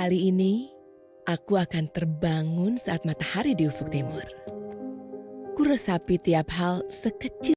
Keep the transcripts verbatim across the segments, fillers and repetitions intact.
Kali ini, aku akan terbangun saat matahari di ufuk timur. Kuresapi tiap hal sekecil.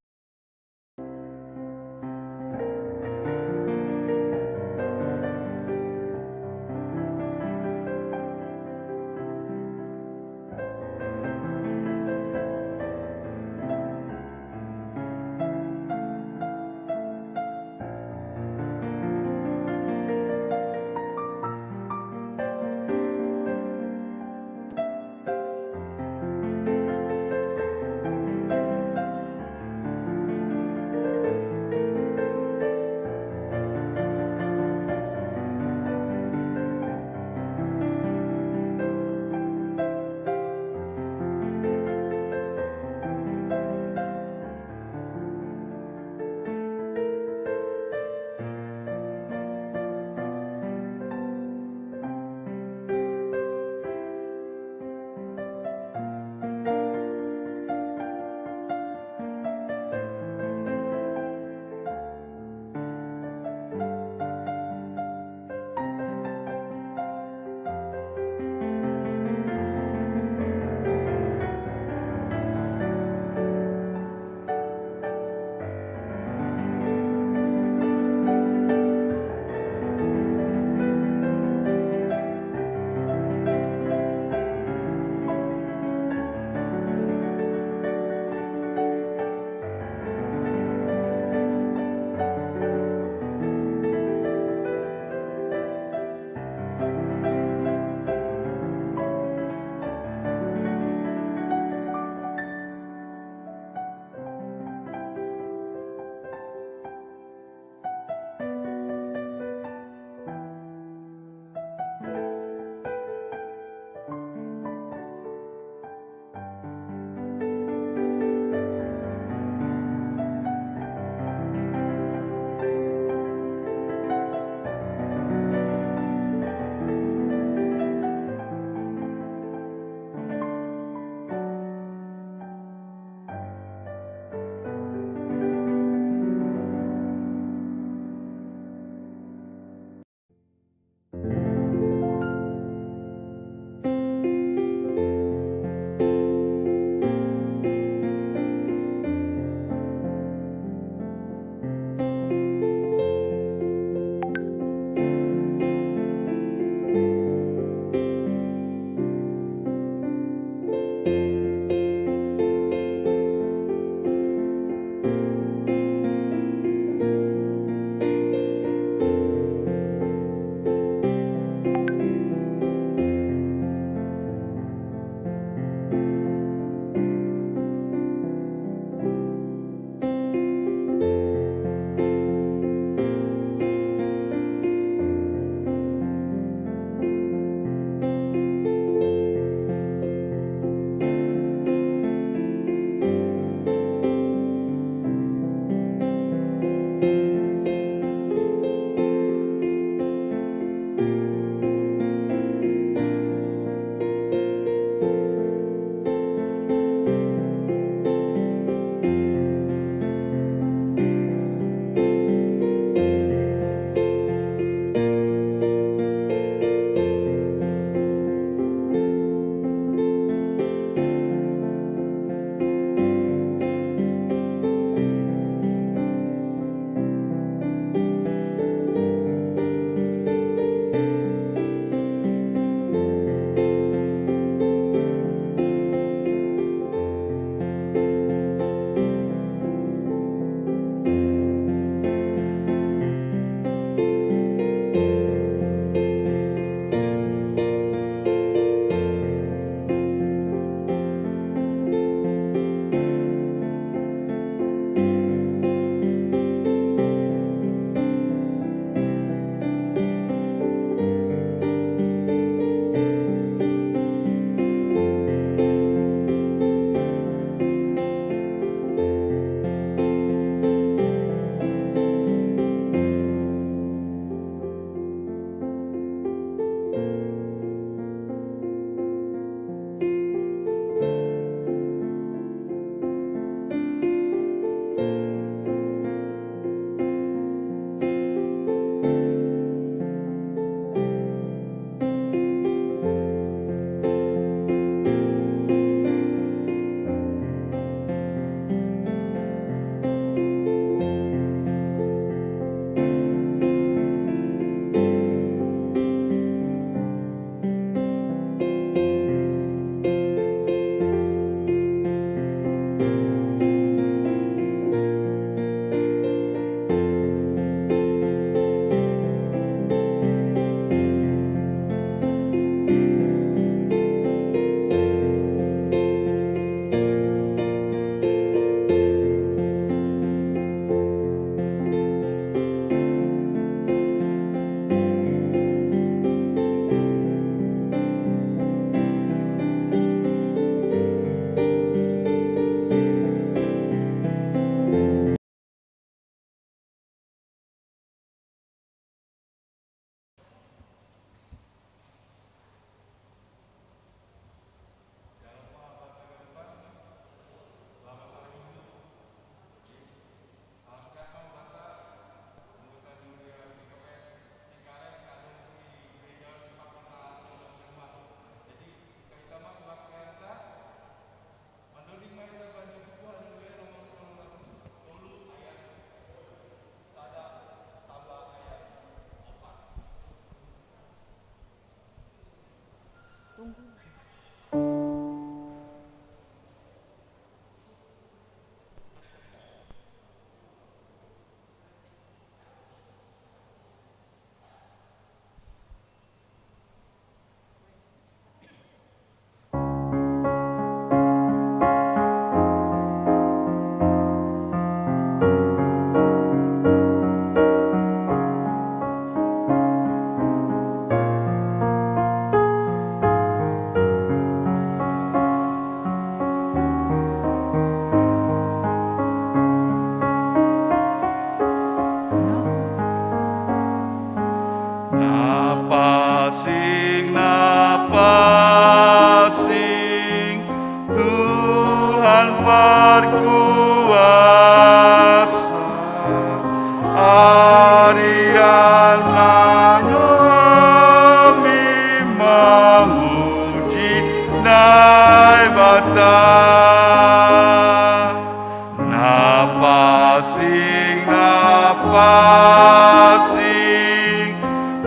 Napasing, napasing,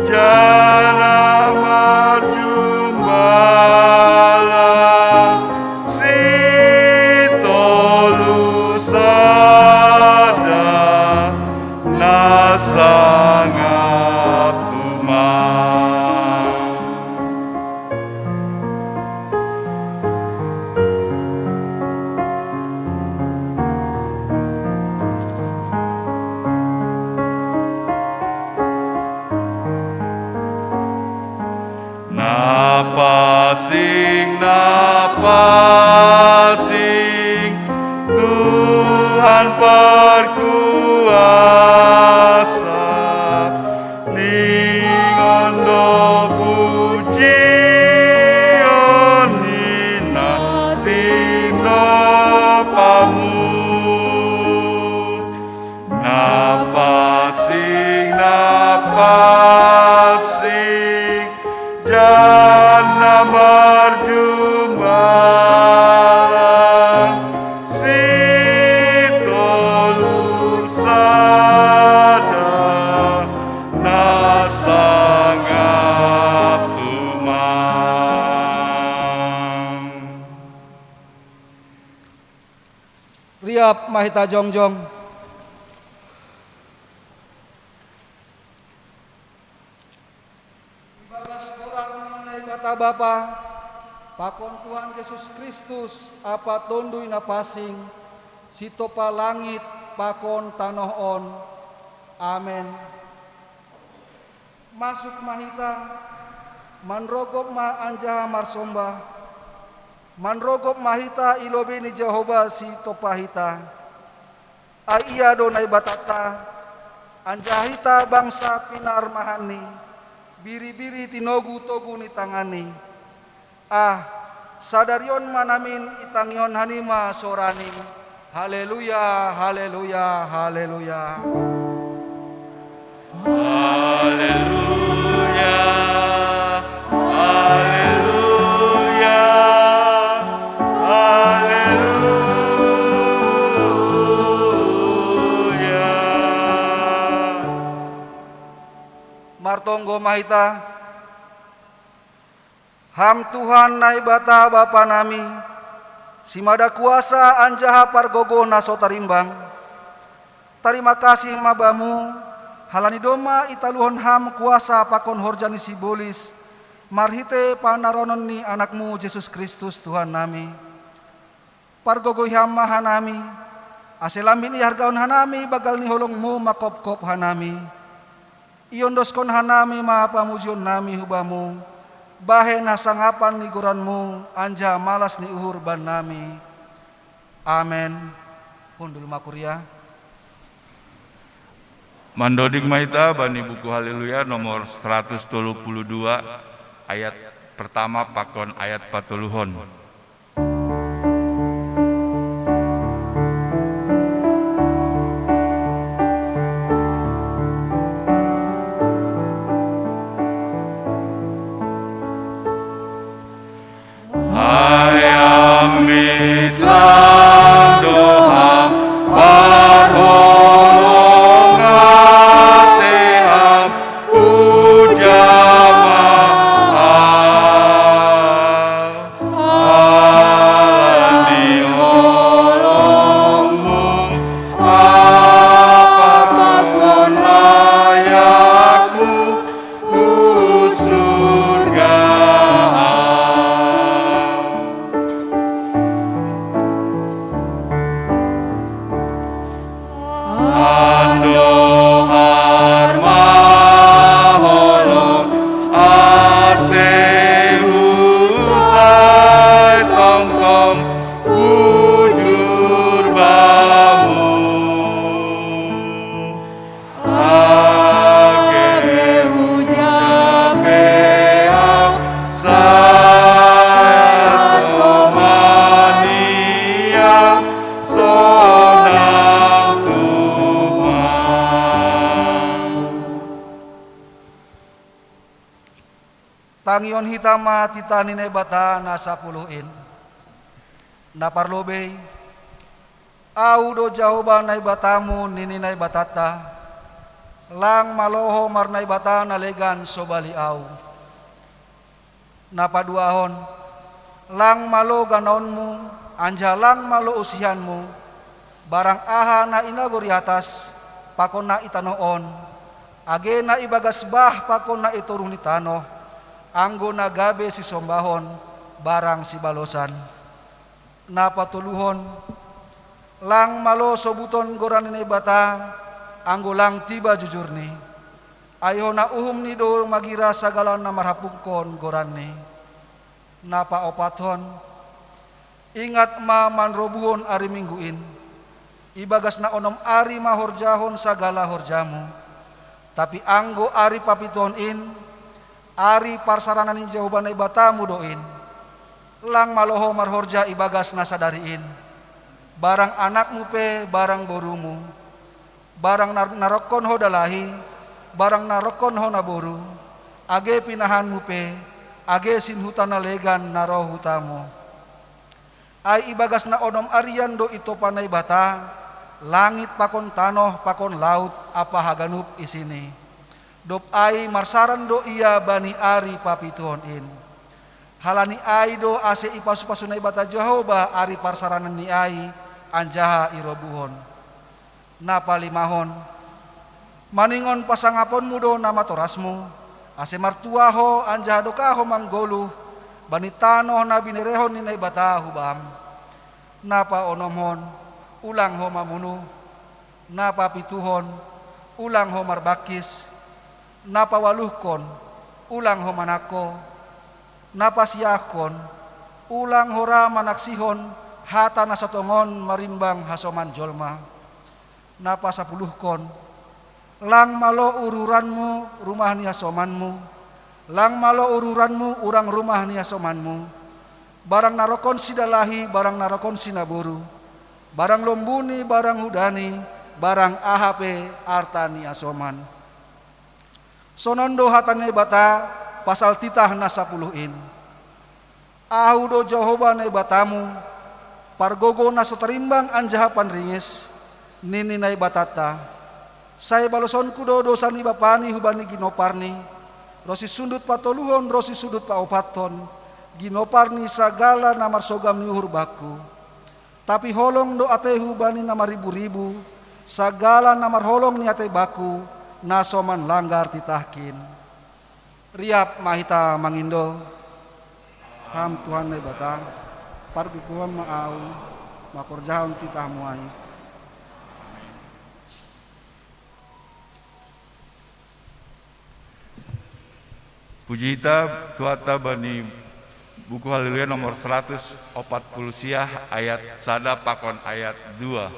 jana marjumala, si tolu sada, na sangap tumang. Napasing, napasing, Tuhan perkuasa, ning ondo pujion ina tinopamu. Napasing, napasing, jana marjumala, si tolu sada, na sangap tumang. Riap ma hita jongjong. Ibagas goran ni Naibata Bapa, pakon Tuhan Jesus Kristus, ampa Tonduy Napasing, sitopa langit pakon tanoh on. Amen. Masuk ma hita, manrogop ma anjaha marsomba, manrogop ma hita i lobei ni Jahowa sitompa hita. Ai Ia do Naibatanta, anjaha hita bangsa pinarmahanNi, biri-biri tinogu-togu ni tanganNi. Ah, sadari on ma namin itangihon hanima sorani. Haleluya, haleluya, haleluya. Haleluya, haleluya, haleluya. Martonggo ma hita. Ham Tuhan Naibata Bapanami, simada kuasa anjaha pargogoh na so tarimbang, tarima kasih ma Bamu, halani domma italuhon Ham kuasa pakon horja ni sibolis, marhitei panaronon ni AnakMu Jesus Kristus Tuhannami. Pargogohi Ham ma hanami, ase lambin ihargahon hanami banggal ni holongMu mangkopkop hanami. Iondoskon hanami ma pamujionnami hu Bamu, bahen hasangapan ni goranMu anjaha malas ni uhur bannami. Amen. Hundul ma kuria. Mandoding ma hita bani buku Haleluya nomor seratus tolu puluh dua, ayat pertama pakon ayat patoluhon. Ai Ami, tlang do Ham, parholong atei Ham, uja ma Ham. Ala ni holongMu, ampa pakon layakMu, hu surga Ham. Andohar ma holong ateihu, sai tongtong hujur Bamu. Age uja pe Au, sai soman i Au sonang tumang. Tangihon hita ma titah ni Naibata na sapuluh in. Na parlobei, Ahu do Jahowa Naibatamu, nini Naibatanta, lang malo ho marnaibata na legan sobali ahu. Na paduahon, lang malo ganaonmu, anjaha lang malo usihanmu, barang aha na i nagori atas, pakon na i tanoh on, age na ibagas bah pakon na i toruh ni tanoh, anggo na gabe sisombahon, barang sibalosan. Na patoluhon, lang malo sobuton goran ni Naibata, anggo lang tiba jujurni. Ai hona uhumni do magira sagala na marhapungkon goranni. Na paopathon, ingat ma manrobuhon ari Minggu in. Ibagas na onom ari ma horjahon sagala horjamu. Tapi anggo ari papituhon in, ari parsaranan ni Jahowa Naibatamu do in. Lang malo ho marhorja ibagas na sadari in. Barang anakmu pe, barang borumu, barang na, na rongkon ho dalahi, barang na rongkon ho naboru, age pinahanmu pe, age sinhuta na legan na roh hutamu. Ai ibagas na onom arian do itopa Naibata langit pakon tanoh pakon laut ampa haganup isini. Dob ai marsaran do ia bani ari papituhon in. Halani ai do ase ipasupasu Naibata Jahowa ari parsarananni ai anjaha irobuhon. Na palimahon, maningon pasangaponmu do na matorasmu, ase martua ho anjaha dokah ho manggoluh bani tanoh na binerehon ni Naibata hubam. Na paonomhon, ulang ho mamunuh. Na papituhon, ulang ho marbangkis. Na paualuhkon, ulang ho manangko. Na pasiahkon, ulang ho ra manaksihon hata na so tongon marimbang hasoman jolma. Na pasapuluhkon, lang malo ururanmu rumah ni hasomanmu, lang malo ururanmu urang rumah ni hasomanmu, barang na rongkon sidalahi, barang na rongkon sinaboru, barang lombuni, barang hudani, barang aha pe arta ni hasoman. Sonon do hata Naibata pasal titah na sapuluh in. Ahu do Jahowa Naibatamu, pargogo na so tarimbang anjaha panringis, nini Naibatanta. Sai balosonku do dosa ni bapani hubani ginomparni, ronsi sundut patoluhon ronsi sundut paopathon, ginompar ni sagala na marsogam ni uhur bakku. Tapi holong do atehu bani na marribu-ribu, sagala na marholong ni atei bakku, na so manlanggar titahkin. Riap ma hita mangindo. Ham Tuhan Naibata, pargogohon ma ahu, mangkorjahon titahmu ai. Puji hita Tuhanta bani buku Haleluya nomor seratus opat puluh siah ayat sada pakon ayat dua.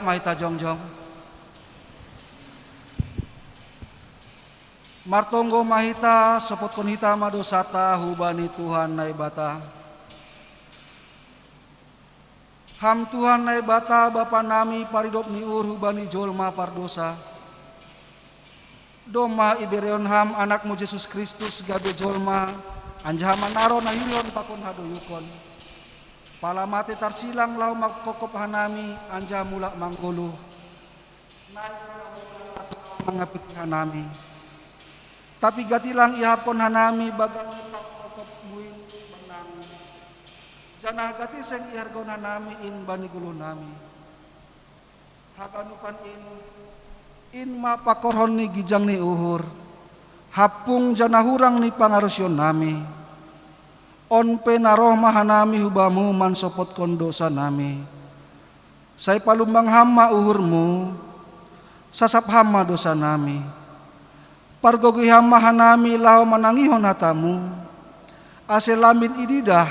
Mai ta jongjong. Martonggo ma hita, sopotkon hita ma dosata hubani Tuhan Naibata. Ham Tuhan Naibata, Bapa nami, paridop ni uhur hubani jolma pardosa. Domma iberehon Ham Anakmu Jesus Kristus gabe jolma, anjaha manaro na hinon pakon hadoyukon. Pala mate tarsilang laho mangkopkop hanami, anjaha mulak manggoluh. Naik mangapiti hanami. Tapi gati lang iahapkon hanami bagas ni pangkopkopmu in bani nami. Janah gati seng ihargaon hanami in bani goluhnami. Haganupan in, in ma pakorhon ni ginjang ni uhur, hampung janah hurang ni pangarusionnami. On pe na roh ma hanami hu Bamu mansopotkon dosanami. Sai palumbang Ham ma uhurMu, sasap Ham ma dosanami. Pargogohi Ham ma hanami laho manangihon hataMu, ase lambin ididah,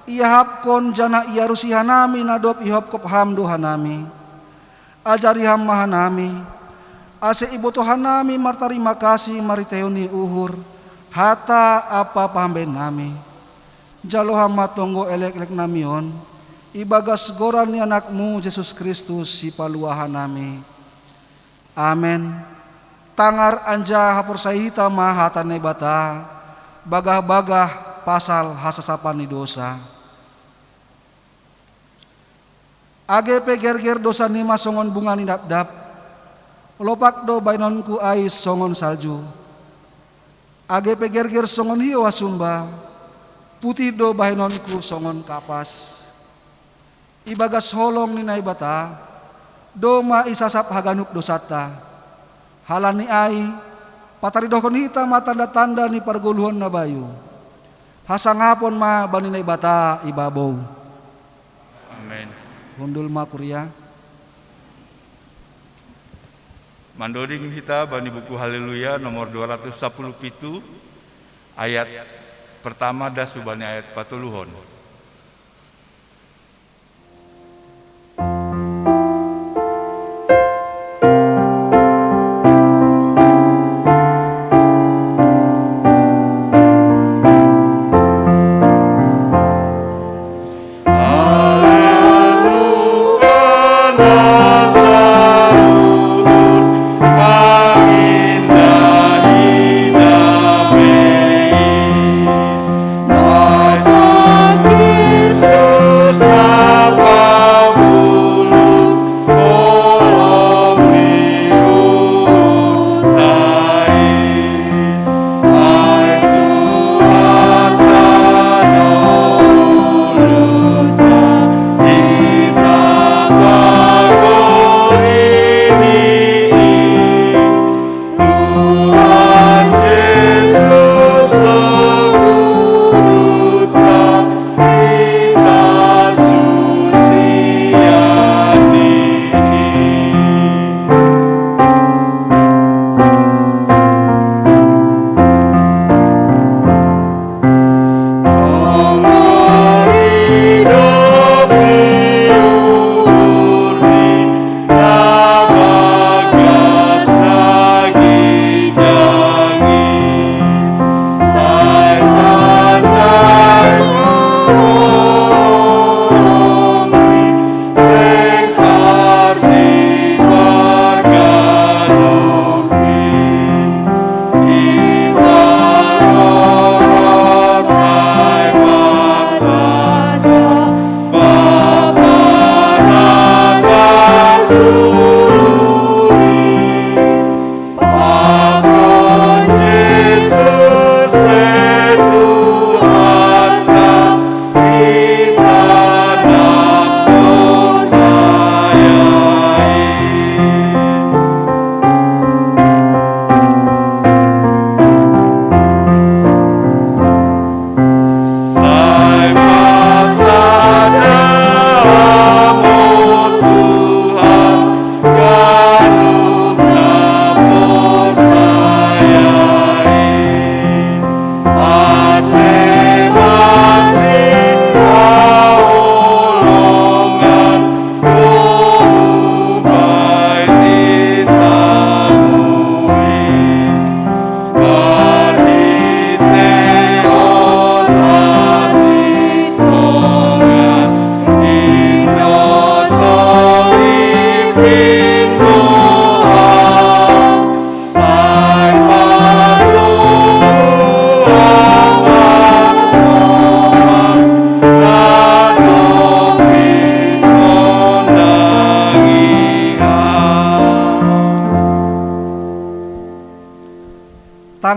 iahapkon janah iarusi hanami na dob ihopkop Ham do hanami. Ajari Ham ma hanami, ase ibotoh hanami martarima kasih marhiteihon ni uhur, hata ampa pahambeinnami. Jalo Ham ma tonggo elekeleknami on, ibagas Goran ni AnakMu Jesus Kristus Sipaluahanami. Amen. Tangar anjaha haporsayai hita ma hata ni Naibata, bagah-bagah pasal hasasapan ni dosa. Age pe gerger dosanima songon bunga ni dapdap, lopak do bahenonku ai songon salju. Age pe gerger songon hiou hasumba, putih do bahenonku songon kapas. Ibagas holong ni Naibata, domma isasap haganup dosanta. Halani ai, pataridohon hita ma tanda-tanda ni pargoluhon na bayu. Hasangapon ma bani Naibata ibabou. Amen. Hundul ma kuria. Mandoding hita bani buku Haleluya nomor dua ratus sapuluh pitu, ayat pertama das hubani ayat patoluhon.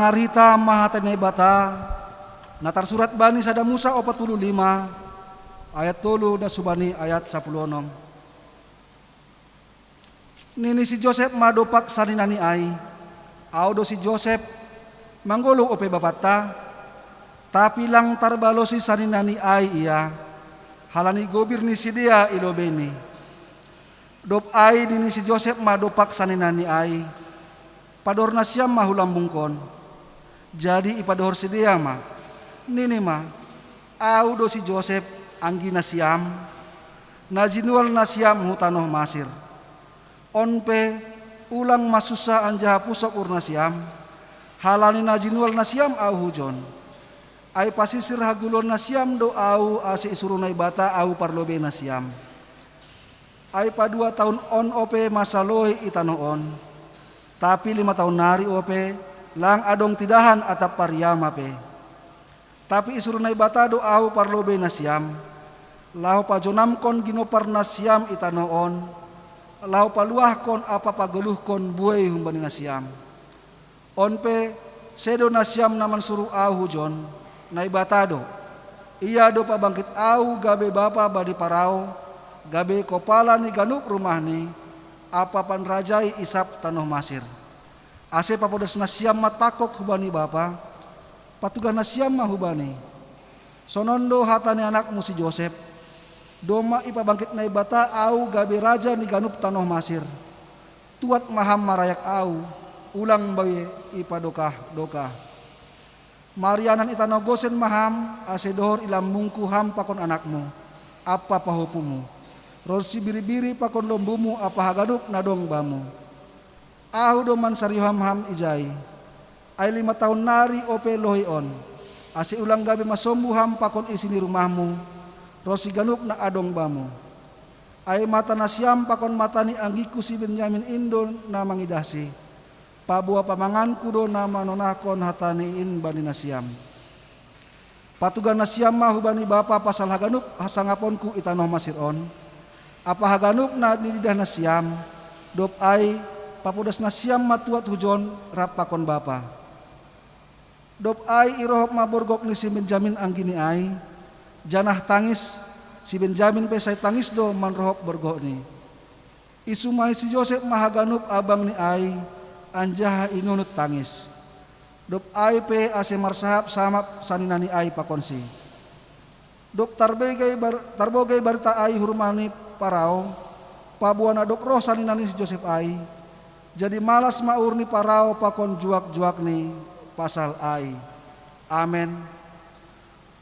Marita ma hata ni Naibata, na tarsurat bani sada Musa opat pulu lima, ayat tolu na subani ayat sapuluh onom. Nini si Josep ma dompak saninani ai, au do si Josep, manggoluh ope bapanta, tapi lang tarbalosi saninani ai ia, halani gobir ni sidea i lobeini. Dob ai nini si Josep ma dompak saninani ai, padohor nasiam ma hu lambungkon. Jadi ipadohor sidea ma, nini ma, au do si Josep, anggi nasiam, na jinual nasiam hu tanoh Masir. On pe, ulang ma susa anjaha pusok uhur nasiam, halani na jinual nasiam au hujon. Ai pasisir haguluon nasiam do au ase isuru Naibata au parlobei nasiam. Ai padua taon on ope masa loi i tanoh on. Tapi lima taon nari ope, lang adong tidahan atap pariama pe. Tapi isuru Naibata do au parlobei nasiam, laho pajonamkon ginompar nasiam i tanoh on, laho paluahkon ampa pagoluhkon buei humbani nasiam. On pe, sedo nasiam na mansuru au hujon, Naibata do. Ia do pabangkit au gabe bapa bani Parao, gabe kopala ni ganup rumahni, ampa panrajai isap tanoh Masir. Ase papodas nasiam ma tangkok hubani bapa, patugah nasiam ma hubani. Sonon do hata ni anakmu si Josep, domma ipabangkit Naibata au gabe raja ni ganup tanoh Masir. Tuat ma ham marayak au, ulang be ipadokah-dokah. Marianan i tanoh Gosen ma ham, ase dohor i lambungku ham pakon anakmu, ampa pahopumu, ronsi biri-biri pakon lombumu ampa haganup na dong bamu. Ahu do mansariuhon ham ijai. Ai lima taon nari ope lohei on, ase ulang gabe masombu ham pakon isi ni rumahmu, ronsi ganup na adong bamu. Ai mata nasiam pakon mata ni anggingku si Benyamin in do na mangidahsi. Paboa pamanganku do na manonahkon hatani in bani nasiam. Patugah nasiam ma hubani bapa pasal haganup hasangaponku i tanoh Masir on, ampa haganup na nididah nasiam, dob ai papodas nasiam ma tuat hujon rap pakon bapa. Dob ai irohop ma borgok ni si Benyamin anggini ai, janah tangis, si Benyamin pe sai tangis do manrohop borgokni. Isumahi si Josep ma haganup abangni ai, anjaha inunut tangis. Dob ai pe ase marsahap-sahap saninani ai pakonsi. Dob tarbege bar-, tarbogei barita ai hu rumah ni Parao, paboa na dob roh saninani si Josep ai, jadi malas ma uhur ni Parao pakon juak-juakni pasal ai. Amen.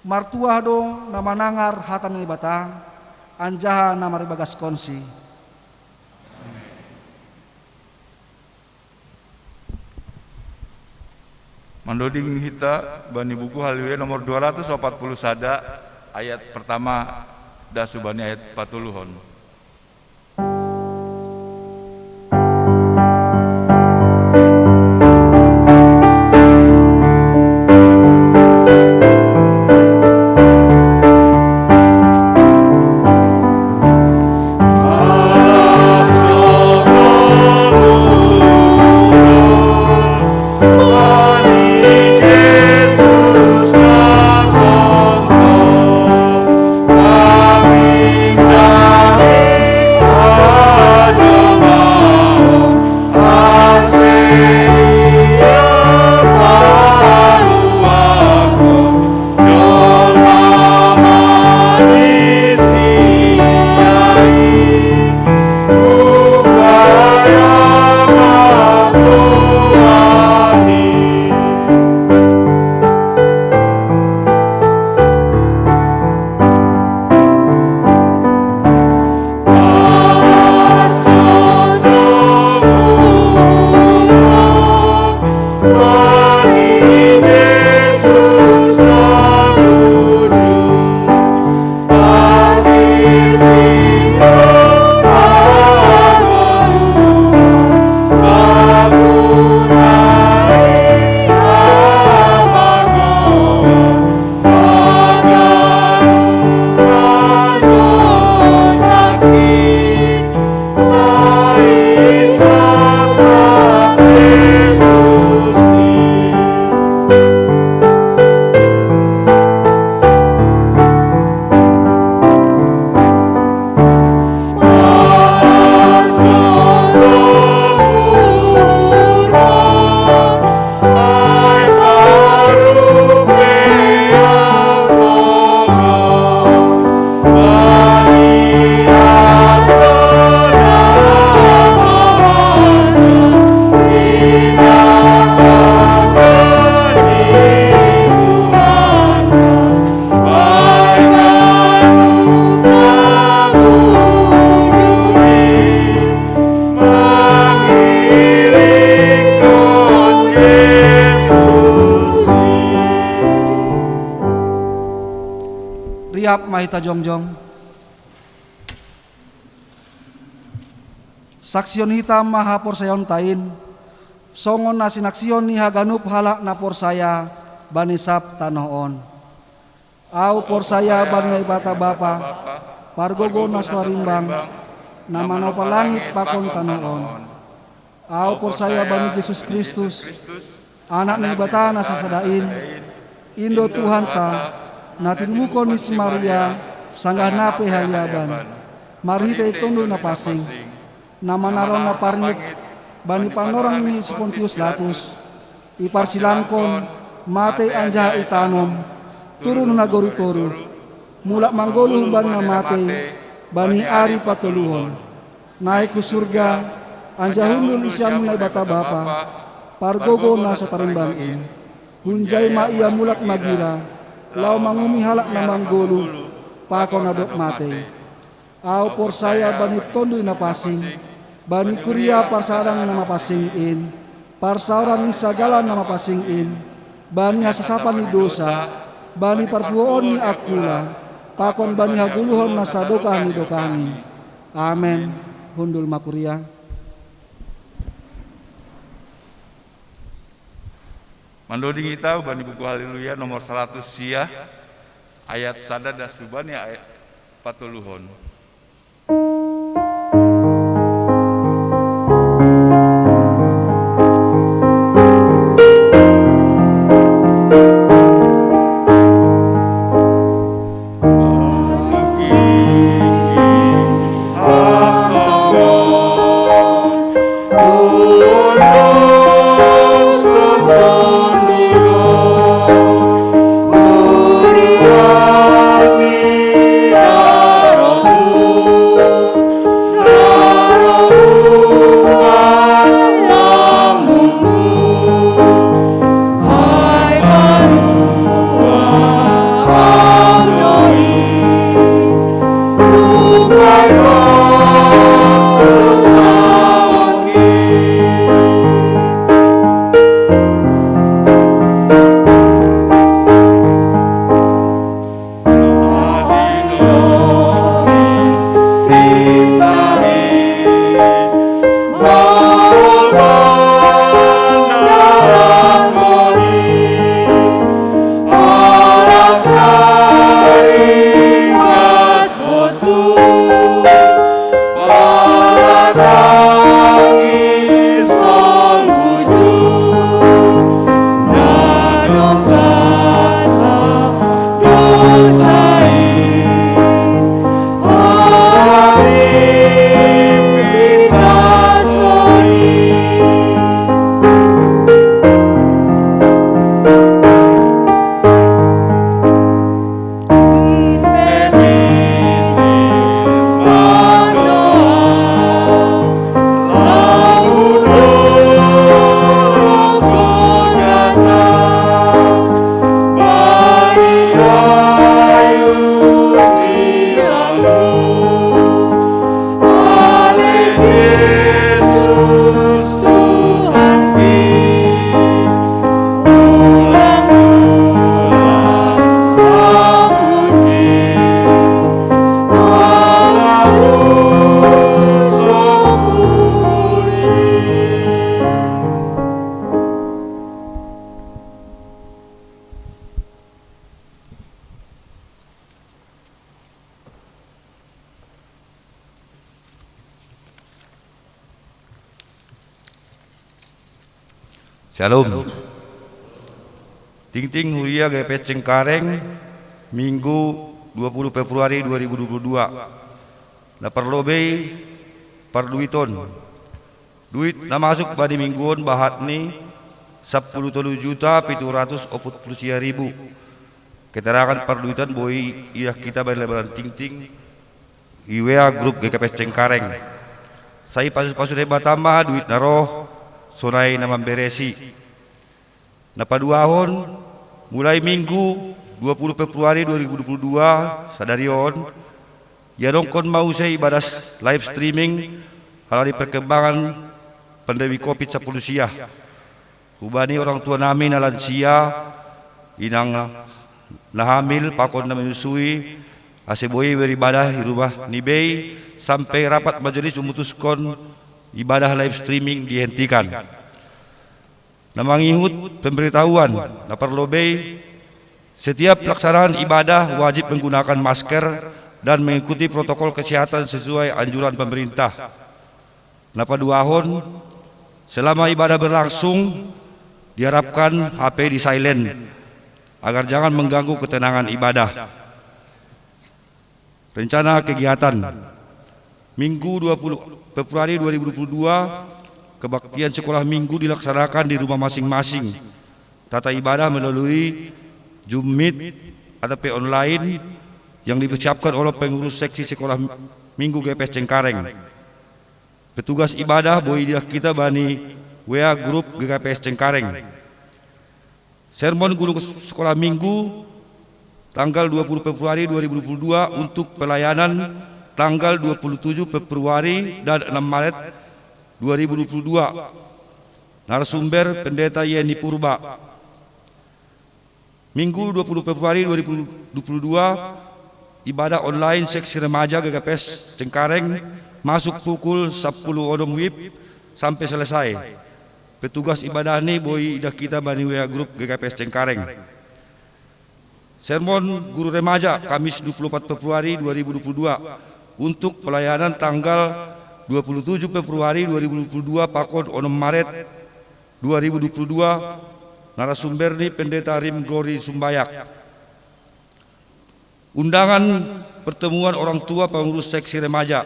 Martuah do na manangar hata ni Naibata, anjaha na maribagaskonsi. Mandoding hita bani buku Haleluya nomor dua ratus opat puluh sada, ayat pertama das hubani ayat patoluhon. Ap ma hita jongjong. Saksion hita ma haporsayaonta in, songon na sinaksihon ni haganup halak na porsaya bani sab tanoh on. Ahu porsaya bani Naibata Bapa, pargogo na so tarimbang, na manopa langit pakon tanoh on. Ahu porsaya bani Jesus Kristus, Anak ni Naibata na sasada in, in do Tuhanta, na tinumukon ni si Maria, sanggah na pe haliaban, marhitei Tonduy Napansing, na manaron na parngit bani panorang ni si Pontius Latus, iparsilangkon, matei anjaha itanom, turun hu nagori toruh, mulak manggoluh humbani na matei, bani ari patoluhon. Naek hu surga, anjaha hundul ise-ise ni Naibata Bapa, pargogo na so tarimbang in. Hunjai ma Ia mulak magira, laho manguhumi halak na manggoluh, pakon na dob matei. Ahu porsaya bani Tonduy Napansing, bani kuria parsaoran na mapansing in, parsaoran ni sagala na mapansing in, bani hasasapan ni dousa, bani parpuhoon ni angkula, pakon bani hagoluhon na sadokah ni dokahni. Amen. Hundul ma kuria. Mandoding hita bani buku Haleluya nomor saratus sia, ayat sada das hubani ayat patoluhon. Shalom. Tingting huria G P S Cengkareng, Minggu dua puluh Februari dua ribu dua puluh dua. Na parlobei parduiton. Duit na masuk bani minggu on bahatni sampulu tolu juta pitu ratus opat pulu sia ribu. Keterangan parduiton boi idah hita bani lembaran tingting, i W A grup G K P S Cengkareng. Sai pasu-pasu Debata ma duit na roh, sonai na mamberesi. Na paduahon, mulai Minggu dua puluh Februari dua ribu dua puluh dua, sadari on, iadongkon ma muse ibadah live streaming, halani perkembangan pandemi covid sampulu sia. Hubani orang tua nami na lansia, inang na hamil, pakon na menyusui, Ase boi beribadah di rumah ni bei sampai rapat majelis memutuskan ibadah live streaming dihentikan. Na mangihut pemberitahuan na parlobei, setiap pelaksanaan ibadah wajib menggunakan masker dan mengikuti protokol kesehatan sesuai anjuran pemerintah. Na paduahon, selama ibadah berlangsung, diharapkan H P di silent agar jangan mengganggu ketenangan ibadah. Rencana kegiatan. Minggu dua puluh Februari dua ribu dua puluh dua, kebaktian sekolah minggu dilaksanakan di rumah masing-masing. Tata ibadah melalui Zoom Meet atau pe online yang dipersiapkan oleh pengurus seksi sekolah minggu G P S Cengkareng. Petugas ibadah boi idah kita bani W A grup G K P S Cengkareng. Sermon guru sekolah minggu tanggal dua puluh Februari dua ribu dua puluh dua untuk pelayanan tanggal dua puluh tujuh Februari dan enam Maret dua ribu dua puluh dua. Narasumber Pendeta Yeni Purba. Minggu dua puluh Februari dua ribu dua puluh dua, ibadah online seksi remaja G K P S Cengkareng masuk pukul sepuluh onom wib sampai selesai. Petugas ibadah ni boi idah kita bani W A grup G K P S Cengkareng. Sermon guru remaja Kamis dua puluh empat Februari dua ribu dua puluh dua untuk pelayanan tanggal dua puluh tujuh Februari dua ribu dua puluh dua pakon onom Maret dua ribu dua puluh dua. Narasumber ni Pendeta Rim Glory Sumbayak. Undangan pertemuan orang tua pengurus seksi remaja.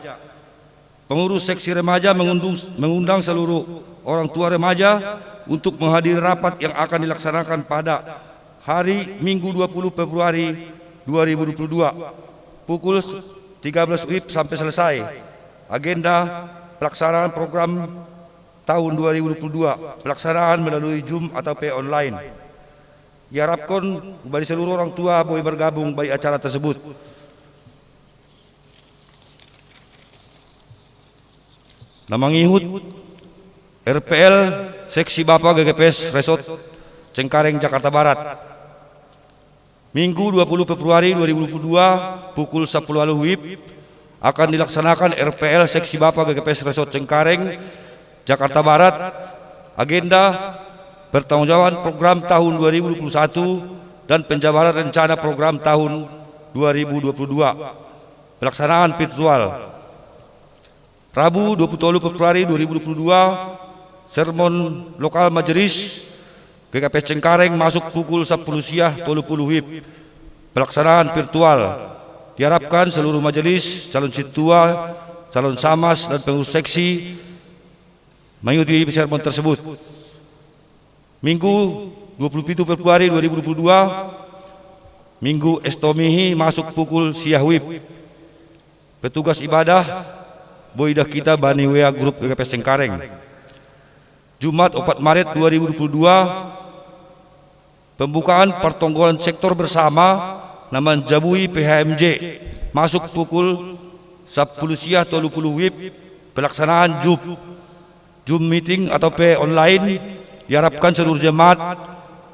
Pengurus seksi remaja mengundung, mengundang seluruh orang tua remaja untuk menghadiri rapat yang akan dilaksanakan pada hari Minggu dua puluh Februari dua ribu dua puluh dua, pukul tiga belas wib sampai selesai. Agenda pelaksanaan program tahun dua ribu dua puluh dua, pelaksanaan melalui Zoom atau pe online. Diharapkan bagi seluruh orang tua boi bergabung bagi acara tersebut. Na mangihut R P L Seksi Bapa G K P S Resort Cengkareng, Jakarta Barat. Minggu dua puluh Februari dua ribu dua puluh dua, pukul sepuluh wib, akan dilaksanakan R P L Seksi Bapa G K P S Resort Cengkareng, Jakarta Barat. Agenda: pertanggungjawaban program tahun dua ribu dua puluh satu dan penjabaran rencana program tahun dua ribu dua puluh dua. Pelaksanaan virtual. Rabu dua puluh tolu Februari dua ribu dua puluh dua, sermon lokal majelis G K P S Cengkareng masuk pukul sepuluh siang tolu puluh wib. Pelaksanaan virtual. Diharapkan seluruh majelis, calon sintua, calon samas, dan pengurus seksi mengikuti sermon tersebut. Minggu dua puluh pitu Februari dua ribu dua puluh dua, Minggu Estomihi, masuk pukul siang wib. Petugas ibadah boi idah kita bani W A grup G K P S Cengkareng. Jumat opat Maret dua ribu dua puluh dua, pembukaan pertonggoan sektor bersama na manjabui P H M J, masuk pukul sepuluh siang tolu puluh wib. Pelaksanaan Zoom, Zoom meeting atau pe online. Diharapkan seluruh jemaat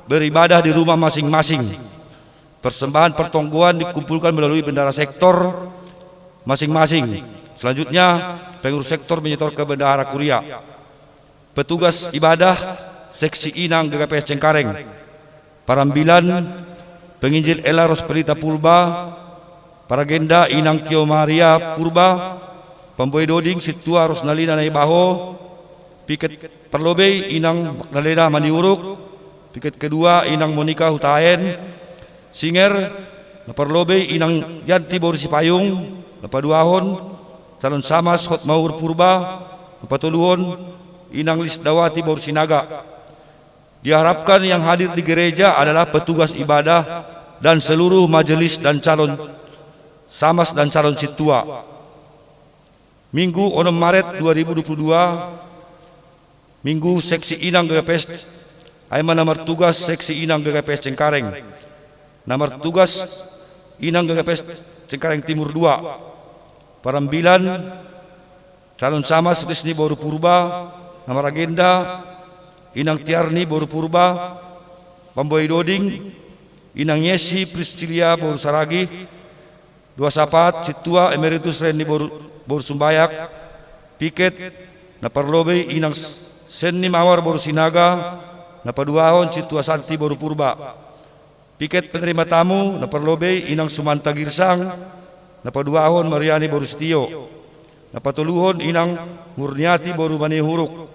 beribadah di rumah masing-masing. Persembahan pertonggoan dikumpulkan melalui bendahara sektor masing-masing. Selanjutnya, pengurus sektor menyetor ke bendahara kuria. Petugas ibadah seksi inang G K P S Cengkareng. Parambilan: penginjil Ella Rospelita Purba, paragenda inang Tio Maria Purba, pamboi doding sintua Rosnalina Naibaho, piket parlobei inang Magdalena Maniuruk, piket kedua inang Monika Hutaen, singer, na parlobei inang Yanti boru Sipayung, na paduahon calon samas Hotmaur Purba, na patoluhon inang Lisdawati boru Sinaga. Diharapkan yang hadir di gereja adalah petugas ibadah dan seluruh majelis dan calon samas dan calon sintua. Minggu onom Maret dua ribu dua puluh dua, Minggu seksi inang G K P S. Ai ma na martugas seksi inang G K P S Cengkareng. Na martugas inang G K P S Cengkareng Timur dua. Parambilan: calon samas Risni boru Purba, na maragenda inang Tiarni boru Purba, pamboi doding inang Yesi Pristilia boru Saragih, Dua sapaat, Sintua Emeritus Renny boru, boru Sumbayak. Piket, na parlobei inang Senni Mawar boru Sinaga, na paduahon Sintua Santi boru Purba. Piket penerima tamu, na parlobei inang Sumanta Girsang, na paduahon Mariani boru Sitio, na patoluhon inang Murniati boru Manihuruk.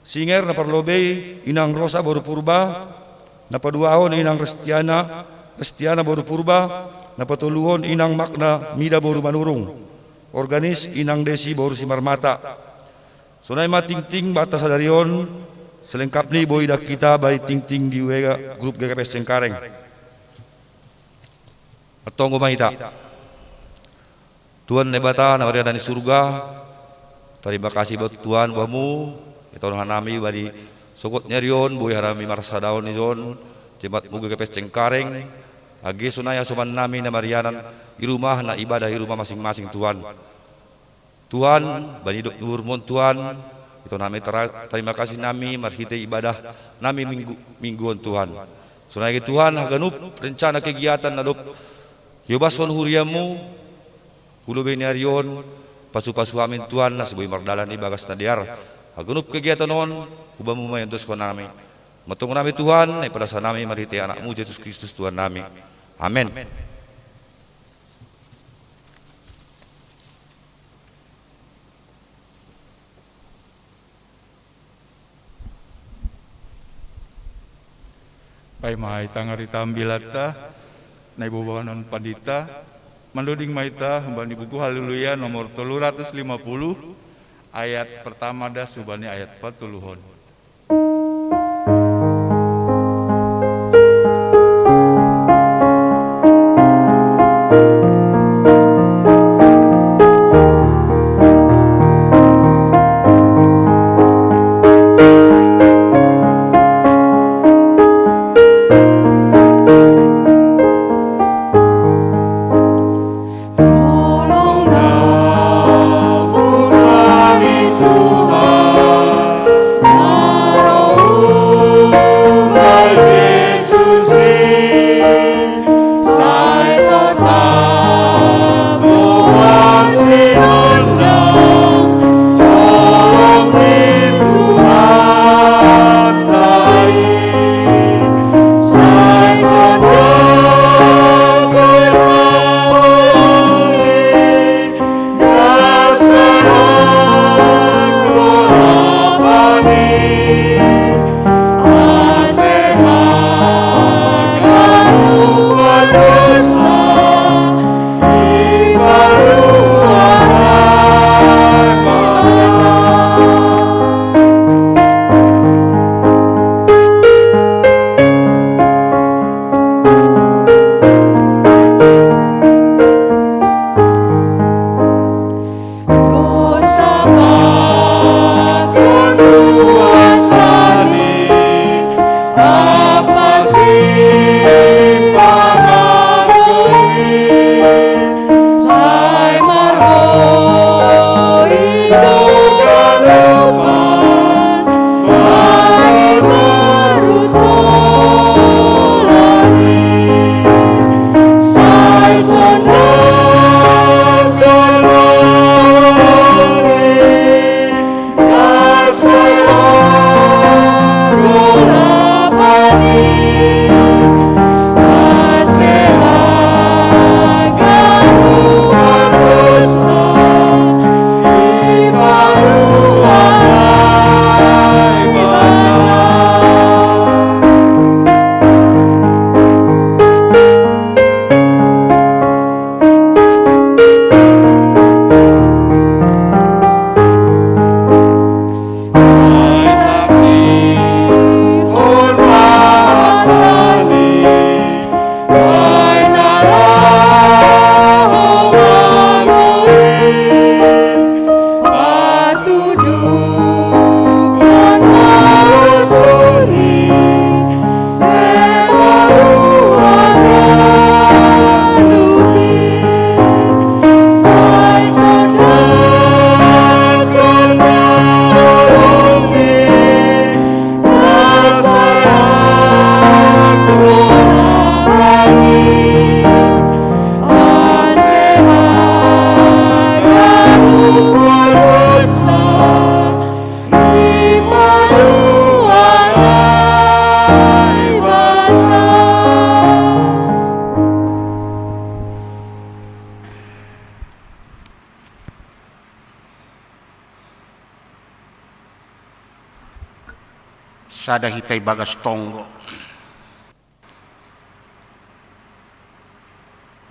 Singer, na parlobei inang Rosa boru Purba, na paduahon inang Restiana, Restiana boru Purba, na patoluhon inang Makna Mida boru Manurung. Organis inang Desi boru Simarmata. Sonai ma tingting banta sadari on, selengkapni boi ida hita bai tingting di W A grup G K P S Cengkareng. Martonggo ma hita. Tuhan Naibata na marianan i surga, tarima kasih buat Tuhan bamu, ito hanami bani sogot ni ari on, boi hanami marsadahon ijon, jemaatmu G K P S Cengkareng, age sonai hasoman nami na marianan i rumah, na ibadah i rumah masing-masing Tuhan. Tuhan, bani idop ni uhurmu on Tuhan, ito hanami tara-, tarima kasih nami marhite ibadah nami minggu, minggu on Tuhan. Sonai age Tuhan, haganup rencana kegiatan na dob iobashon huriamu, hu lobei ni ari on, pasu-pasu hami Tuhan, na so boi mardalan ibagas na dear. Haganup kegiatan on, hu bamu ma iondoskon nami. Martonggo nami Tuhan, na ipalasa nami marhite Anakmu Jesus Kristus Tuhan nami. Amen. Paima hita ngarita ambilanta, na ibobaon pandita, mandoding ma hita humbani buku Haleluya nomor tolu ratus lima puluh, ayat pertama das humbani ayat patoluhon. Sada hita ibagas tonggo.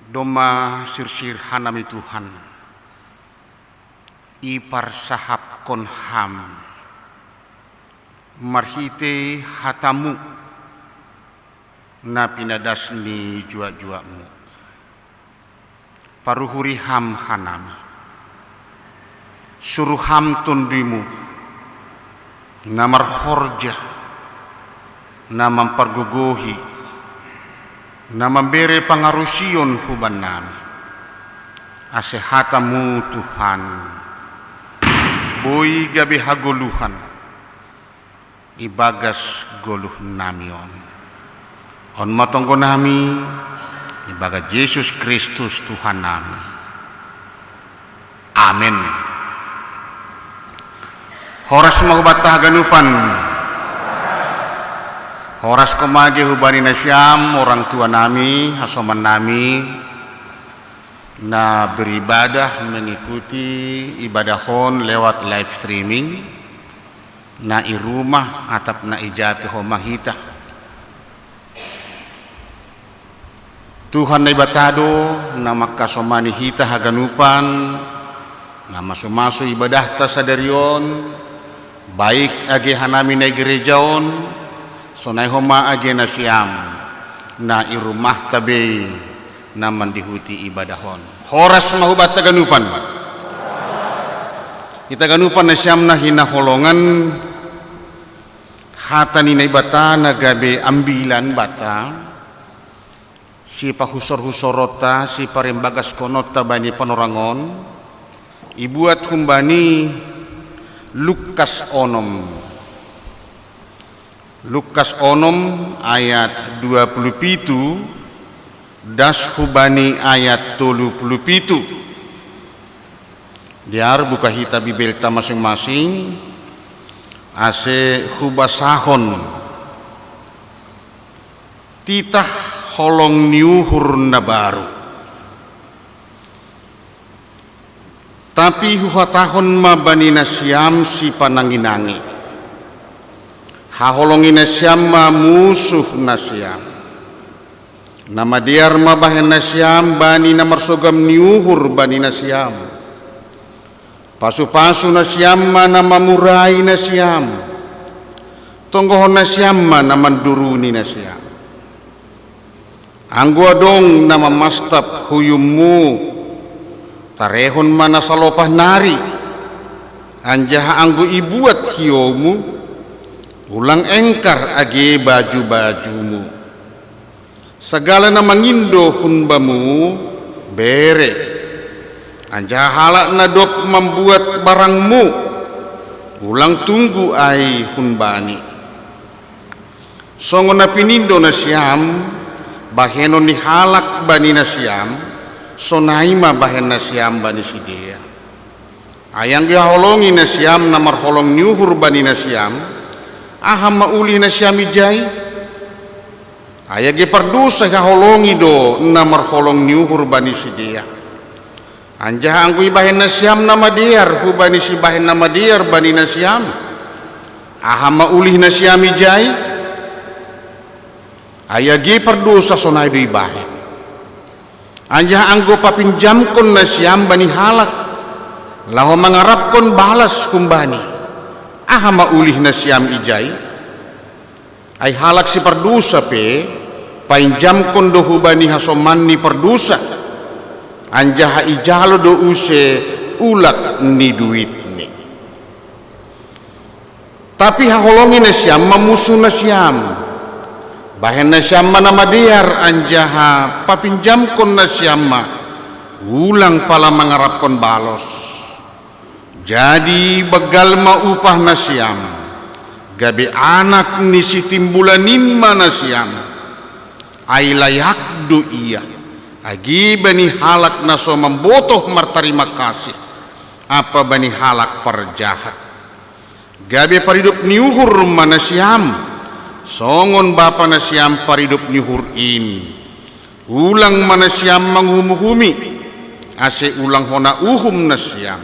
Domma sirsir hanami Tuhan, iparsahapkon ham marhitei hatamu na pinadas ni juak-juakmu. Paruhuri ham hanami. Suru ham Tonduimu, na marhorja, na mampargogohi, na mambere pangarusion hubannami. Ase hatamu Tuhan, boi gabe hagoluhan ibagas goluhnami on. On ma tonggonami, ibagas Jesus Kristus Tuhannami. Amen. Horas ma hubanta haganupan. Horas ma ge hubani nasiam, orang tuanami, hasomannami, na beribadah mengikuti ibadah on lewat live streaming, na i rumah atap na i ja pe homa hita. Tuhan Naibata do na mangkasomani hita haganupan, na masu-masu ibadahta sadari on, baik age hanami na i gereja on, sonai homa age nasiam na i rumahta be na mandihuti ibadah on. Horas ma hubanta haganupan. Hita haganupan nasiam na hinaholongan hata ni Naibata na gabe ambilan banta, sipahusorhusoronta, siparimbagaskononta bani panorang on, ibuat humbani Lukas onom. Lukas onom ayat dua puluh pitu, das hubani ayat tolu puluh pitu. Dear buka hita Bibelta masing-masing, ase hubasahon titah holong ni uhur na baru. Tapi huhatahon ma bani nasiam sipanangi-nangi, haholongi nasiam ma musuh nasiam. Na madear ma bahen nasiam bani na marsogam ni uhur bani nasiam. Pasu-pasu nasiam ma na mamurai nasiam. Tonggohon nasiam ma na manduruni nasiam. Anggo adong na mamastap huyummu, tarehon ma na salopah nari. Anjaha anggo ibuat hioumu, ulang engkar age baju-bajumu. Sagala na mangindo hun bamu, bere. Anjaha halak na dob mambuat barangmu, ulang tunggu ai hun bani. Songon na pinindo nasiam bahenon ni halak bani nasiam, sonai ma bahen nasiam bani sidea. Ai anggo ihaholongi nasiam na marholong ni uhur bani nasiam, aha ma ulih nasiam ijai? Ai age pardosa ihaholongi do na marholong ni uhur bani sidea. Anjaha anggo ibahen nasiam na madear hubani sibahen na madear bani nasiam, aha ma ulih nasiam ijai? Ai age pardosa sonai do ibahen. Anjaha anggo papinjamkon nasiam bani halak, laho mangarapkon balas humbani, aha ma ulih nasiam ijai? Ai halak sipardosa pe painjamkon do hubani hasomanni pardosa, anjaha ijalo do use ulak ni duitni. Tapi haholongi nasiam ma musuh nasiam, bahen nasiam ma na madear, anjaha papinjamkon nasiam ma, ulang pala mangarapkon balos. Jadi banggal ma upah nasiam, gabe anak ni Sitimbulan in ma nasiam. Ai layak do ia age bani halak na so mambotoh martarima kasih ampa bani halak parjahat. Gabe paridop ni uhur ma nasiam, songon bapa nasiam paridop ni uhur in. Ulang ma nasiam manguhum-uhumi, ase ulang hona uhum nasiam.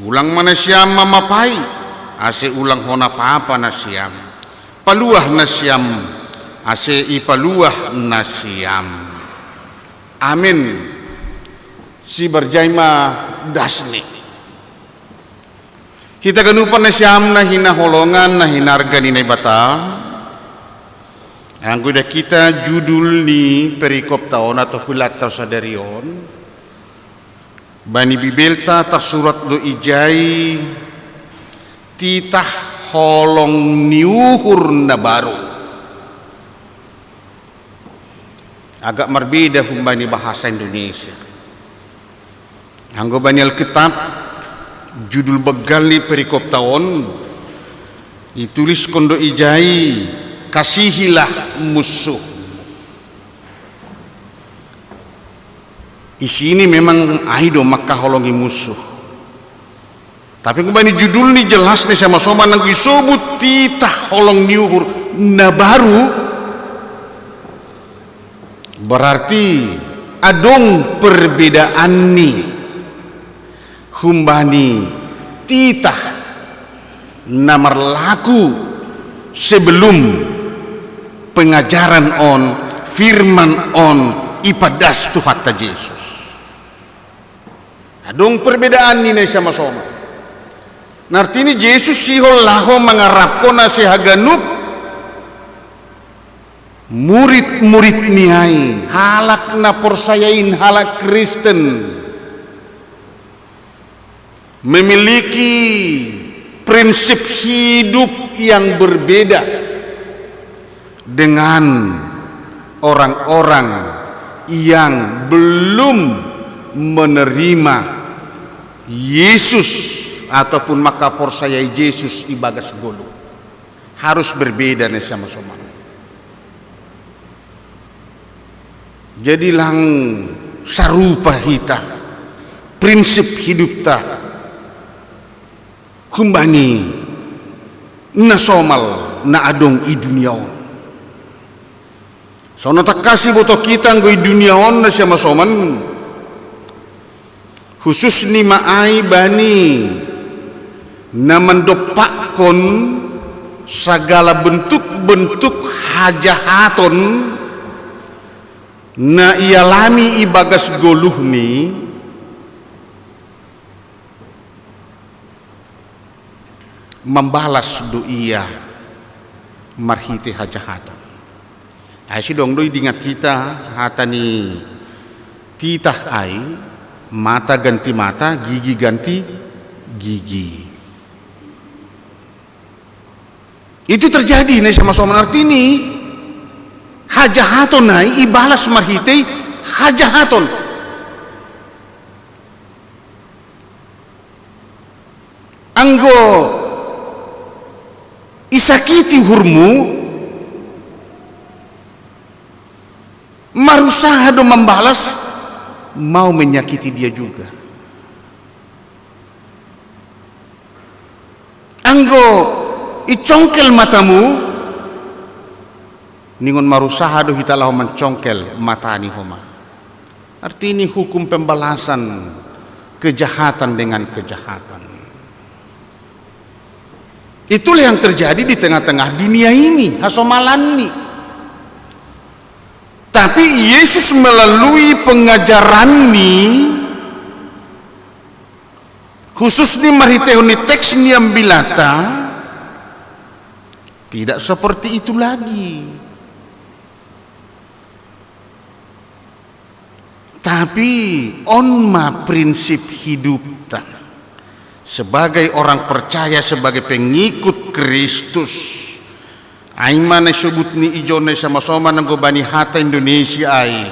Ulang ma nasiam mamapai, ase ulang hona papa nasiam. Paluah nasiam, ase ipaluah nasiam. Amen. Si barjaima dasni. Hita ganupan nasiam na hinaholongan, na hinarga ni Naibata. Anggo ida kita judul ni perikop taon atau pilat tau sadari on. Bani Bibelta tarsurat do ijai titah holong ni uhur na baru. Agak marbeda humbani bahasa Indonesia. Anggo bani Alkitab, judul begal ni perikop taon, itulis kondo ijai, kasihilah musuh. Isi ini memang ai do mangkaholongi musuh. Tapi humbani judul ni jelas ni sama-sama nanggo isobut titah holong ni uhur na baru, berarti adong perbedaan ni humbani titah na marlaku sebelum pengajaran on, firman on ipadas Tuhanta Jesus. Adong perbedaan ni na i sama-sama. Nartini Jesus sihol laho mangarapkon ase haganup murid-murid ni ai, halak na porsaya in, halak Kristen, memiliki prinsip hidup yang berbeda dengan orang-orang yang belum menerima Yesus ataupun mangkaporsayai Jesus ibagas goluh. Harus berbeda ni sama-sama. Jadi lang sarupa hita, prinsip hidupta humbani na somal na adong i dunia on. Songon tangkas iboto hita anggo i dunia on na siama soman, khusus ni ma ai bani na mandompakkon sagala bentuk-bentuk hajahaton na ialami ibagas goluhni, mambalas do ia marhite hajahaton. Ai sidong do idingat hita hata ni titah ai, mata ganti mata, gigi ganti gigi. Itu terjadi na siama soman, artini hajahaton ai ibalas marhite hajahaton. Anggo isakiti uhurmu, marusaha do mambalas, mau menyakiti dia juga. Anggo icongkel matamu, ningon marusaha do hita laho mancongkel mata ni homa. Artini hukum pembalasan kejahatan dengan kejahatan. Itulah yang terjadi di tengah-tengah dunia ini, hasomalanni. Tapi Yesus melalui pengajaranni, khususni marhitehon ni teks ni Ambilata, tidak seperti itu lagi. Tapi on ma prinsip hidupta sebagai orang percaya, sebagai pengikut Kristus. Ai ma na isobut ni ijon na siama soman anggo bani hata Indonesia ai,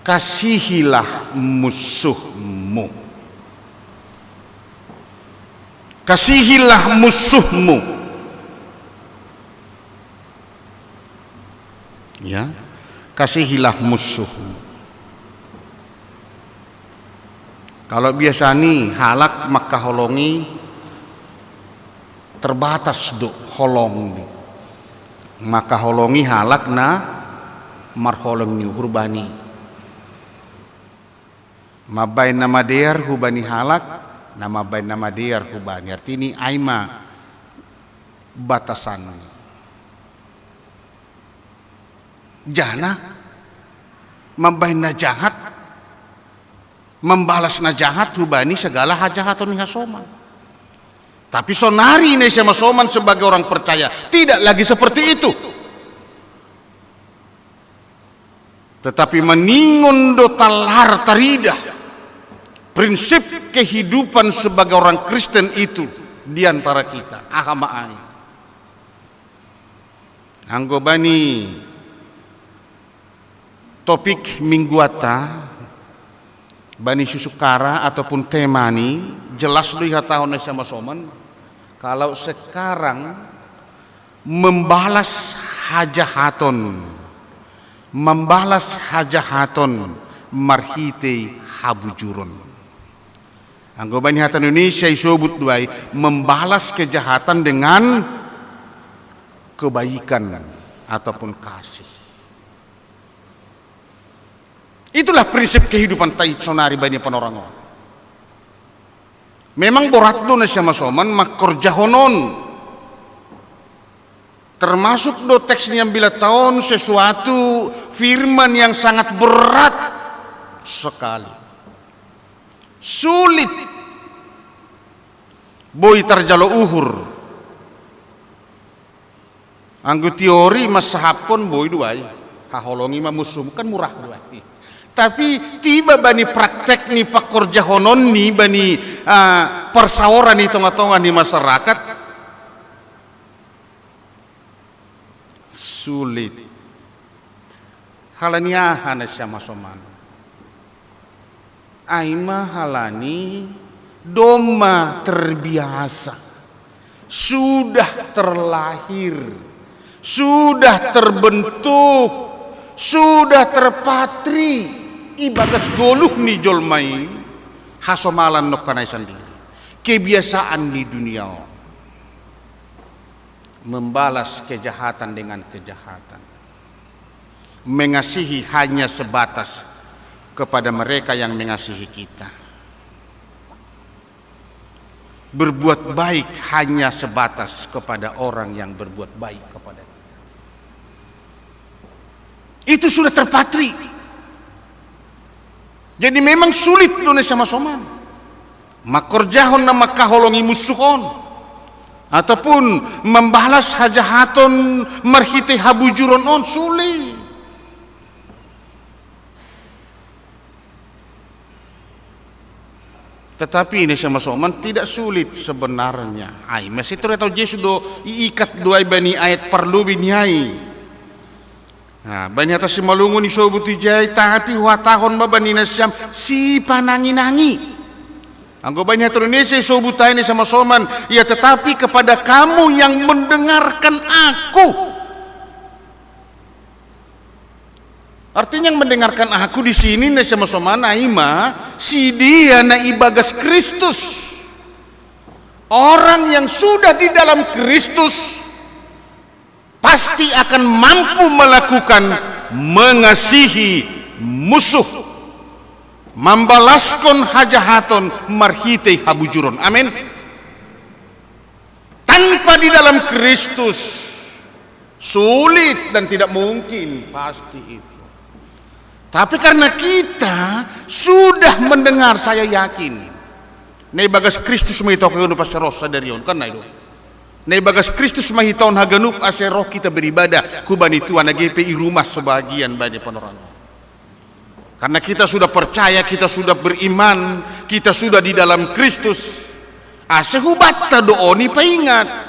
kasihilah musuhmu. Kasihilah musuhmu. Ya, kasihilah musuhmu. Kalau biasani halak mangkaholongi, terbatas do holongni. Mangkaholongi halak na marholong ni uhur bani. Mambaen na madear hubani halak, na mambaen na madear hubani. Artini ai ma batasan. Jana mambahen na jahat, mambalas na jahat hubani sagala hajahaton ni hasoman. Tapi sonari na i si hamasoman sebagai orang percaya, tidak lagi seperti itu. Tetapi maningon do talar taridah prinsip kehidupan sebagai orang Kristen itu di antara kita. Aha ma ai? Anggo bani topik mingguanta, bani susukara ataupun tema ni, jelas do ihatahon na i si hamasoman, kalau sekarang membalas hajahaton, membalas hajahaton marhitei habujuron. Anggo bani hata Indonesia isobut do ai, membalas kejahatan dengan kebaikan ataupun kasih. Itulah prinsip kehidupan ta i sonari bani panorang on. Memang borat do na i si hamasoman mangkorjahon on. Termasuk do teks ni Ambilan ta on sesuatu firman yang sangat berat sekali. Sulit. Boi tarjalo uhur. Anggo teori mansahapkon boi do ai. Haholongi ma munsuhmu, kan murah do ai. Tapi tiba bani praktek ni pangkorjahononni, bani, ah, parsaoran i tongatonga ni masyarakat, sulit. Halani aha na i si hamasoman? Ai ma halani domma terbiasa, sudah terlahir, sudah terbentuk, sudah terpatri ibagas goluh ni jolma i hasomalan nongkanai sandiri, kebiasaan di dunia on. Membalas kejahatan dengan kejahatan, mengasihi hanya sebatas kepada mereka yang mengasihi kita, berbuat baik hanya sebatas kepada orang yang berbuat baik kepada kita. Itu sudah terpatri. Jadi memang sulit do na i si hamasoman. Mangkorjahon na mangkaholongi munsuh on, ataupun membalas hajahaton marhitei habujuron on, sulit. Tetapi na i si hamasoman, tidak sulit sebenarnya. Ai ma sai tarida taon Jesus do, iikat do ai bani ayat parlobei ni ai. Nah, bani hata simalungun isobut ijai, tapi huhatahon ma bani nasiam sipananginangi. Anggo bani hata Indonesia isobut ai na i si hamasoman, ya, tetapi kepada kamu yang mendengarkan aku. Artinya yang mendengarkan aku di sini na i si hamasoman ai ma sidea na ibagas Kristus. Orang yang sudah di dalam Kristus pasti akan mampu melakukan mengasihi musuh, mambalaskon hajahaton marhitei habujuron. Amin. Tanpa di dalam Kristus, sulit dan tidak mungkin, pasti itu. Tapi karena kita sudah mendengar, saya yakin, na ibagas Kristus ma hita on haganup ase roh sadari on, kan na i do? Na ibagas Kristus ma hita on haganup ase roh kita beribadah hubani Tuhan, age pe i rumah sebagian bani panorang on. Karena kita sudah percaya, kita sudah beriman, kita sudah di dalam Kristus. Ase hubanta do on ipaingat.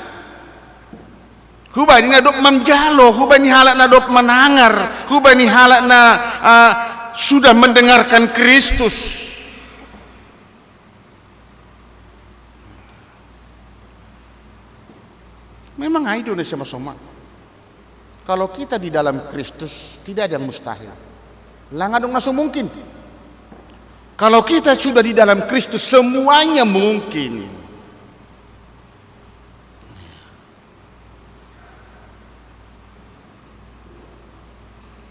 Hubani na dob manjalo, hubani halak na dob manangar, hubani halak na, ah, sudah mendengarkan Kristus. Memang ai do na i si hamasoman. Kalau kita di dalam Kristus, tidak ada yang mustahil. Lang adong na so mungkin. Kalau kita sudah di dalam Kristus, semuanya mungkin.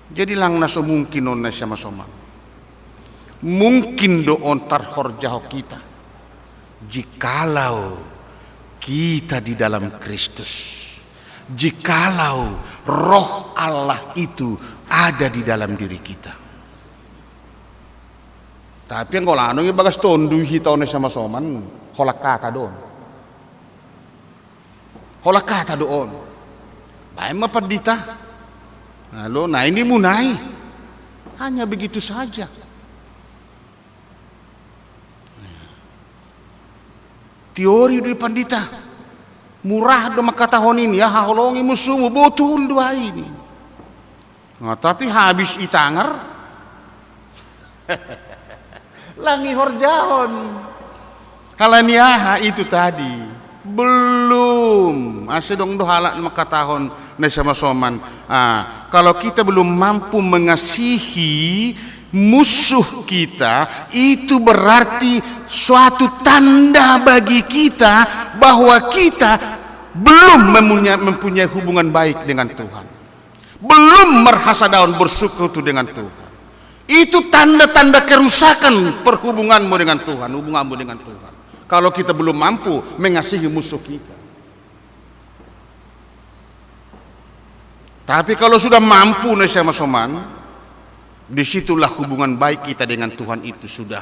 Jadi lang na so mungkin on na i si hamasoman. Mungkin do on tarhorjahon hita, jikalau kita di dalam Kristus. Jikalau Roh Allah itu ada di dalam diri kita. Tapi anggo lanong i bagas tondu hita on na siamasoman, holan hata do on. Holan hata do on. Baen ma pandita. Lalu, na ini munai. Hanya begitu saja. Teori do i pandita. Murah do mangkatahon ini, aha, holongi musumu, botul do ai ini. Nah, tapi habis itangar, lang ihorjahon. Halani aha itu tadi? Belum. Asa adong do halak na mangkatahon na siamasoman. Ah, kalau kita belum mampu mengasihi musuh kita, itu berarti suatu tanda bagi kita bahwa kita belum mempunyai, mempunyai hubungan baik dengan Tuhan. Belum marhasadaon, bersekutu dengan Tuhan. Itu tanda-tanda kerusakan perhubunganmu dengan Tuhan, hubunganmu dengan Tuhan. Kalau kita belum mampu mengasihi musuh kita. Tapi kalau sudah mampu na siamasoman, disitulah hubungan baik kita dengan Tuhan itu sudah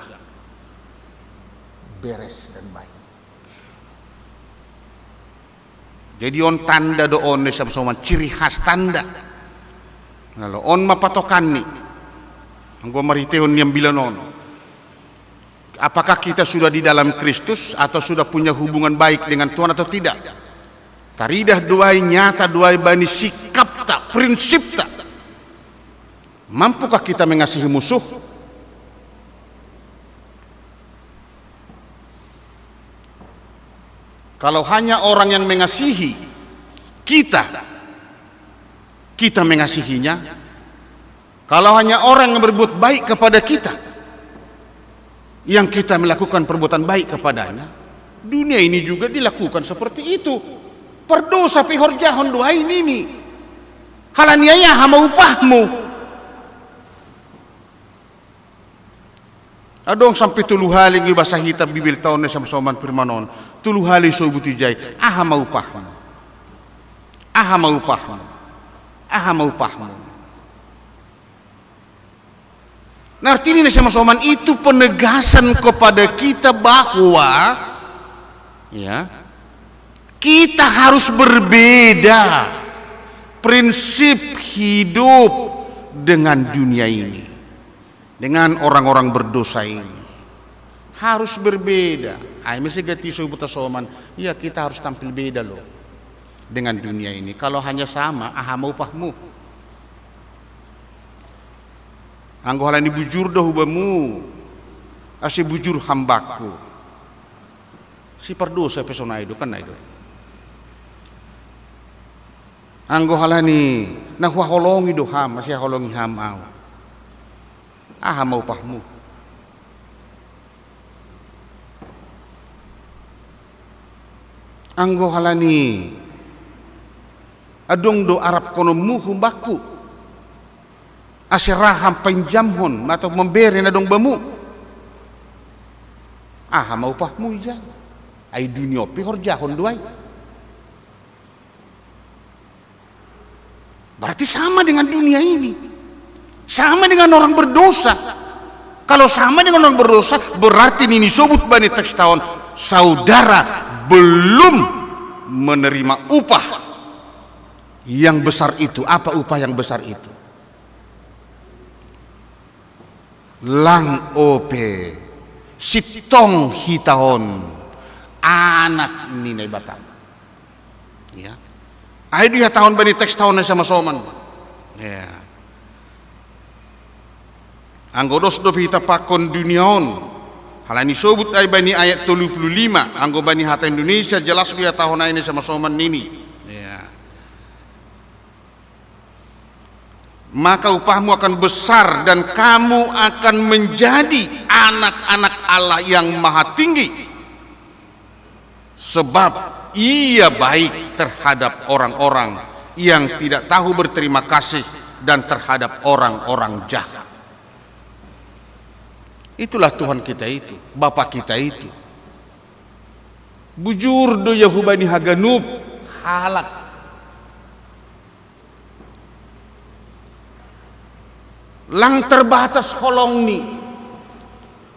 beres dan baik. Jadi on tanda do on na siamasoman, ciri khas, tanda. Lalu on ma patokanni. Anggo marhitehon ni ambilan on. Apakah kita sudah di dalam Kristus atau sudah punya hubungan baik dengan Tuhan atau tidak? Taridah do ai, nyata do ai bani sikapta, prinsipta. Mampukah kita mengasihi musuh? Kalau hanya orang yang mengasihi kita, kita mengasihinya. Kalau hanya orang yang berbuat baik kepada kita, yang kita melakukan perbuatan baik kepadanya, dunia ini juga dilakukan seperti itu. Pardosa pe ihorjahon do ai nini. Halani ai aha ma upahmu? Adong sampe tolu hali i basa hita Bibelta on na siamasoman, firman on. Tolu hali isobut ijai. Aha ma upahmu? Aha ma upahmu? Aha ma upahmu? Nah, artini na siamasoman, itu penegasan kepada kita bahwa, ya, kita harus berbeda prinsip hidup dengan dunia ini, dengan orang-orang berdosa ini. Harus berbeda. Ai mesti ganti isobut asoman. Iya, kita harus tampil beda loh dengan dunia ini. Kalau hanya sama, aha ma upahmu? Anggo halani bujur do hubamu, ase bujur ham bakku. Sipardosa pe sonai do, kan nai do. Anggo halani na huhaholongi do ham, ase haholongi ham au. Aha ma upahmu? Anggo halani adong do arapkononmu hum bakku, ase ra ham painjamhon atau membere na adong bamu, aha ma upahmu ijai? Ai dunia pe horjahon do ai. Berarti sama dengan dunia ini. Sama dengan orang berdosa. Kalau sama dengan orang berdosa, berarti nini sobut bani teks taon, saudara belum menerima upah yang besar itu. Apa upah yang besar itu? Lang ope sintong hita on anak ni Naibata. Ya. Ai do ihatahon bani teks taon na siamasoman. Ya. Anggo dos dope hita pakon dunia on, halani sobut ai bani ayat tolu pulu lima, anggo bani hata Indonesia jelas do ihatahon ai na siamasoman nini. Ya. Maka upahmu akan besar dan kamu akan menjadi anak-anak Allah yang Maha Tinggi. Sebab Ia baik terhadap orang-orang yang tidak tahu berterima kasih dan terhadap orang-orang jahat. Itulah Tuhan kita itu, Bapa kita itu. Bujur do ia hubani haganup halak. Lang terbatas holongni.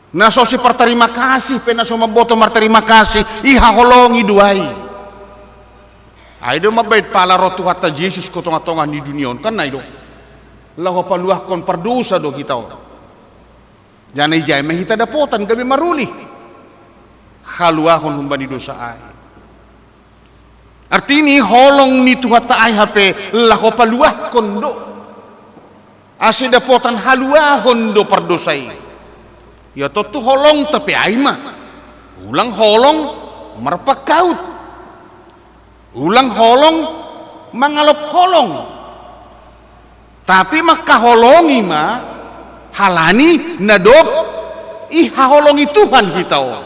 Na so sipartarima kasih pe na so mamboto martarima kasih, ihaholongi do ai. Ai do mambahen pahala ro Tuhanta Jesus hu tonga-tonga ni dunia on, kan ai do. Laho paluahkon pardosa do hita on. Janah ijai ma hita dapotan gabe maruli haluahon humbani dosa ai. Artini holong ni Tuhanta ai hape laho paluahkon do. Ase dapotan haluahon do pardosa i. Ia tontu holongta pe ai ma. Ulang holong marpangkaut. Ulang holong mangalop holong. Tapi mangkaholongi ma halani na dob ihaholongi Tuhan hita on.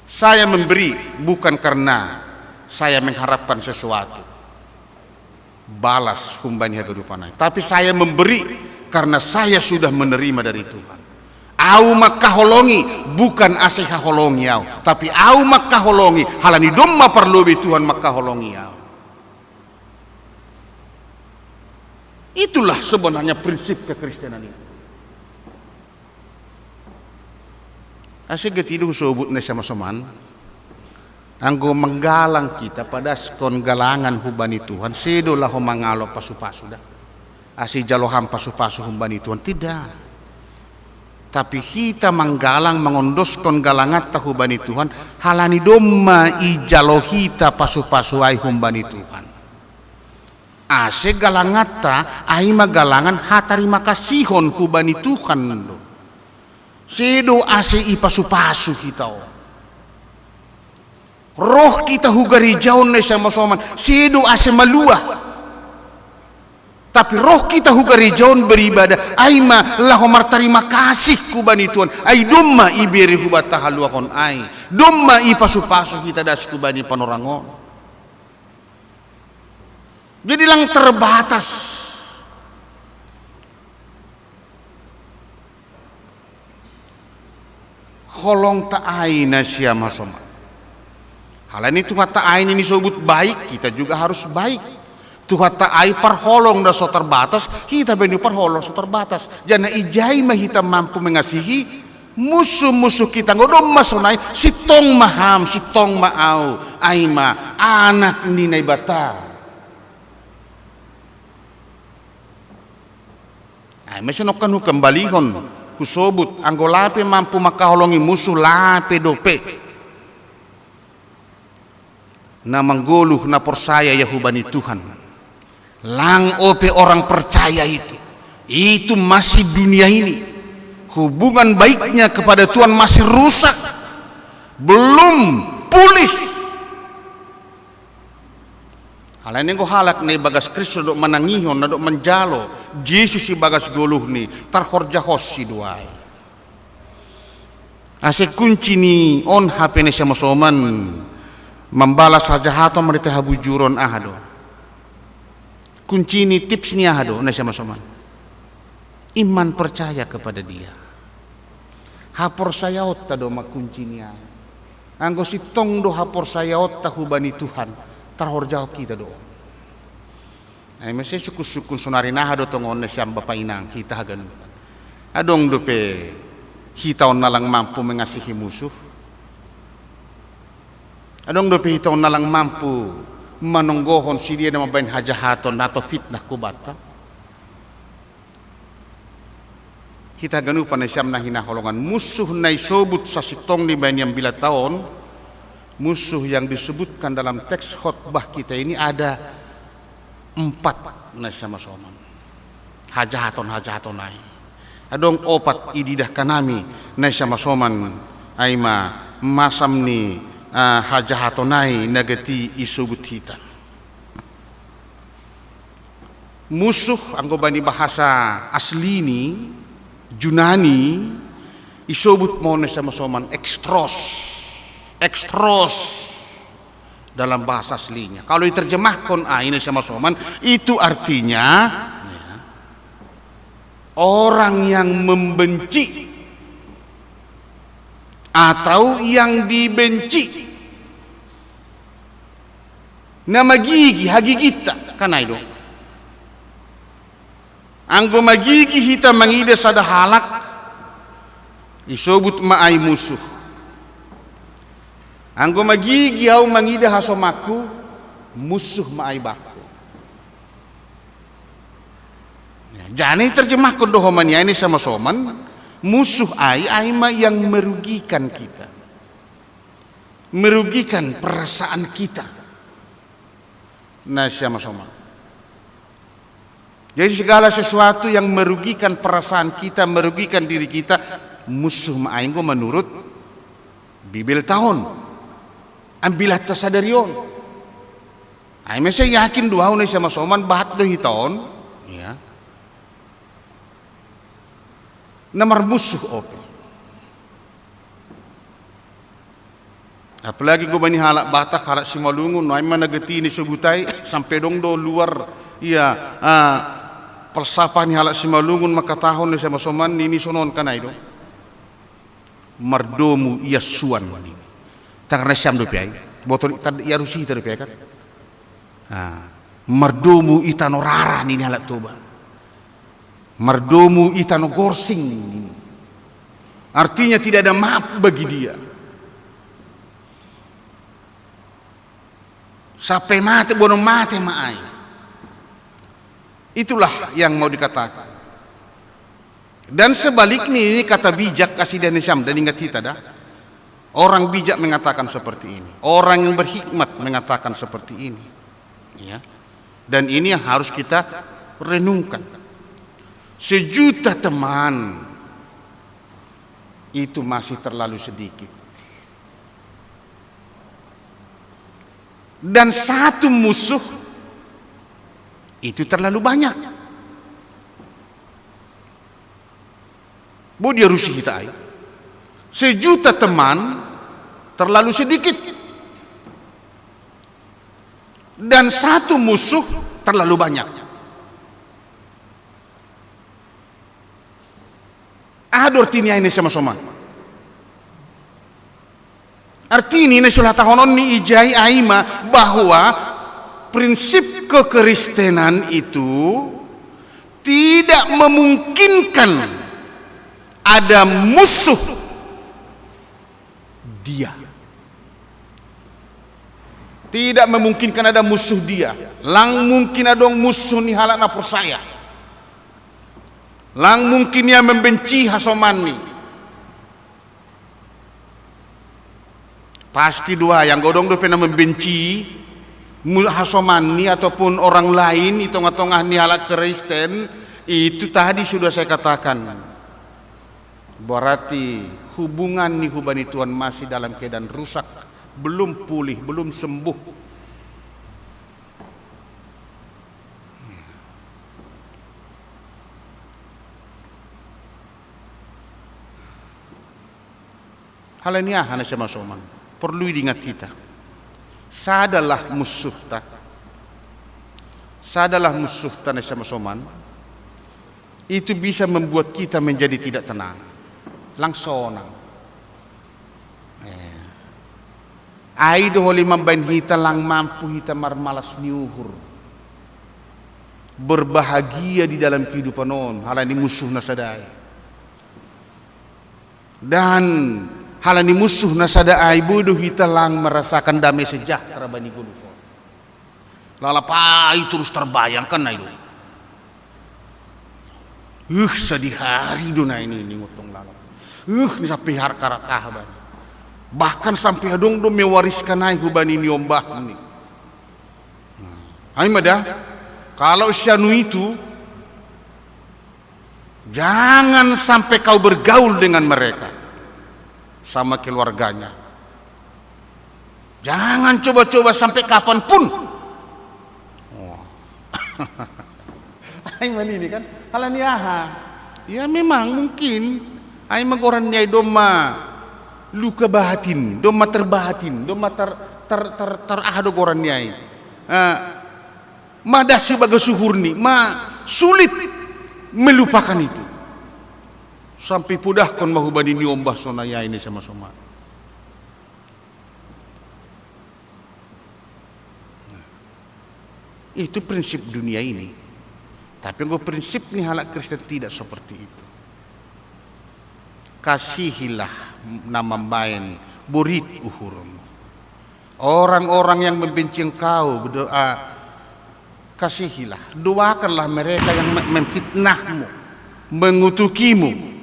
Saya memberi bukan karena saya mengharapkan sesuatu balas humbani haganupan ai. Tapi saya memberi karena saya sudah menerima dari Tuhan. Au mangkaholongi bukan ase haholongi au, tapi au mangkaholongi halani domma parlobei Tuhan mangkaholongi au. Itulah sebenarnya prinsip kekristenan itu. Ase gati do husobut na siamasoman. Anggo manggalang hita, padaskon galangan humbani Tuhan, sedo laho mangalo pasu-pasu da. Ase ijalo ham pasu-pasu humbani Tuhan, tidak. Tapi hita manggalang, mangondoskon galanganta humbani Tuhan, halani domma ijalo hita pasu-pasu ai humbani Tuhan. Ase galanganta ai ma galangan hatarima kasihon humbani Tuhan do. Sedo ase ipasu-pasu hita on. Roh hita hu gareja on na siamasoman, sedo ase maluah. Tapi roh hita hu gareja on beribadah, ai ma laho martarima kasih humbani Tuhan, ai domma ibere hubanta haluahon ai, domma ipasu-pasu hita das humbani panorang on. Jadi lang terbatas holongta ai na siamasoman. Halani Tuhanta ai na nisobut baik, hita juga harus baik. Tuhanta ai parholong na so terbatas, hita pe do parholong so terbatas. Janah ijai ma hita mampu mengasihi musuh-musuh hita, anggo domma sonai, sintong ma ham, sintong ma au, ai ma anak ni Naibata. Ai ma songon on hukambalihon, husobut, anggo lape mampu mangkaholongi musuh, lape dope na manggoluh na porsaya ia hubani Tuhan. Lang ope orang percaya itu, itu masih dunia ini. Hubungan baiknya kepada Tuhan masih rusak, belum pulih. Halani anggo halak na ibagas Kristus na dob manangihon, na dob manjalo Jesus ibagas goluhni, tarhorjahonsi do ai. Ase kunci ni on hape na siamasoman, mambalas hajahaton marhite habujuron aha do? Kunci ni, tips ni aha do na siamasoman? Iman percaya kepada Dia. Haporsayaonta do ma kunci ni ai. Anggo sintong do haporsayaonta hubani Tuhan, tarhorjahon hita do. Ai mase sungkun-sungkun sonari, aha do tongon na siam bapa inang hita haganupan? Adong dope hita on na lang mampu mengasihi musuh? Adong dope hita on na lang mampu manonggohon sidea na mambahen hajahaton atau fitnah hubanta? Hita haganupan na siam na hinaholongan, musuh na isobut sasintongni bahen ni ambilanta on, musuh yang disebutkan dalam teks khotbah kita ini ada empat na siamasoman. Hajahaton-hajahaton ai. Adong opat ididahkan hami na siamasoman, ai ma masam ni, ah, hajahaton ai na gati isobut hita. Musuh, anggo bani bahasa aslini, Junani, isobut ma on na siamasoman ekstros. Ekstros dalam bahasa aslinya. Kalau diterjemahkan ai na siamasoman, itu artinya, ya, orang yang membenci atau yang dibenci. Na magigi, hagiginta, kan ai do. Anggo magigi hita mangida sada halak, isobut ma ai musuh. Anggo magigi au mangida hasomakku, musuh ma ai bakku. Ya, jadi terjemahkon do homani ai ni sama-soman, musuh ai, ai ma yang merugikan kita. Merugikan perasaan kita. Nah, sama-soman. Jadi segala sesuatu yang merugikan perasaan kita, merugikan diri kita, musuh ma ai nggo menurut Bibel taon. Ambilah tasadari on. Ai mese yakin do au na sama-soman bahat do hita on, ya. Na marmusuh ope. Apalagi go bani halak Batak, halak Simalungun, ai ma na getini sobutai, sampe dong do luar, ya, ah, falsafah ni halak Simalungun mangkatahon na sama-soman nini sonon kan ai do. Mardomu ia suan nini. Tangarna siam dope ai. Botor tad ia rusi hita dope ai kan. Ah, mardomu i tano rara nini halak Toba. Mardomu i tano gorsing nini. Artinya tidak ada maaf bagi dia. Sampai mate, bono mate ma ai. Itulah yang mau dikatakan. Dan sebaliknya ini kata bijak kasih dan Syam dan ingat kita dah. Orang bijak mengatakan seperti ini. Orang yang berhikmat mengatakan seperti ini. Ya. Dan ini yang harus kita renungkan. Sejuta teman itu masih terlalu sedikit. Dan satu musuh itu terlalu banyak. Bo dia rusi hita ai. Sejuta teman terlalu sedikit. Dan satu musuh terlalu banyak. Aha do artini ai na sama-soman. Artini na so hatahonon ni ijai ai ma bahwa prinsip kekristenan itu tidak memungkinkan ada musuh dia. Tidak memungkinkan ada musuh dia. Lang mungkin adong musuh ni halak na porsaya. Lang mungkin ia membenci hasomanni. Pasti do ai, anggo adong dope na membenci mu-, hasomanni ataupun orang lain di tengah-tengah ni halak Kristen, itu tadi sudah saya katakan. Berarti hubungan ni hubani Tuhan masih dalam keadaan rusak, belum pulih, belum sembuh. Halani aha na sama-soman. Perlu diingat kita. Sadalah musuhta. Sadalah musuhta na sama-soman. Itu bisa membuat kita menjadi tidak tenang. Lang sonang. Eh. Ai do holi mambaen hita lang mampu hita marmalas ni uhur. Berbahagia di dalam kehidupan on, halani musuh na sadai. Dan halani musuh na sadai boi do hita lang merasakan damai sejahtera bani ngolu on. Lalap ai terus terbayangkan ai do. Uh, sadihari do nai ni, ni ngotong lalap. Uh, ni sampai harkarat ah bani. Bahkan sampai adong do mewariskan ai hubani ni ombahni. Nah, ai ma da, kalau sianu itu, jangan sampai kau bergaul dengan mereka, sama keluarganya. Jangan coba-coba sampai kapanpun. Wah. Ai ma nini kan, halani aha? Ya memang mungkin. Ai ma goran ni ai domma luka batin, domma terbatin, domma ter, ter, ter, ter aha do goran ni ai. Ah, ma das ibagas uhurni, ma sulit melupakan itu. Sampai pudahkon ma hubani ni ombah sona yai ni sama-sama. Itu prinsip dunia ini. Tapi anggo prinsip ni halak Kristen tidak seperti itu. Kasihilah na mambaen borit uhurmu. Orang-orang yang membenci engkau, berdoa, kasihilah, doakanlah mereka yang me-, memfitnahmu, mengutukimu.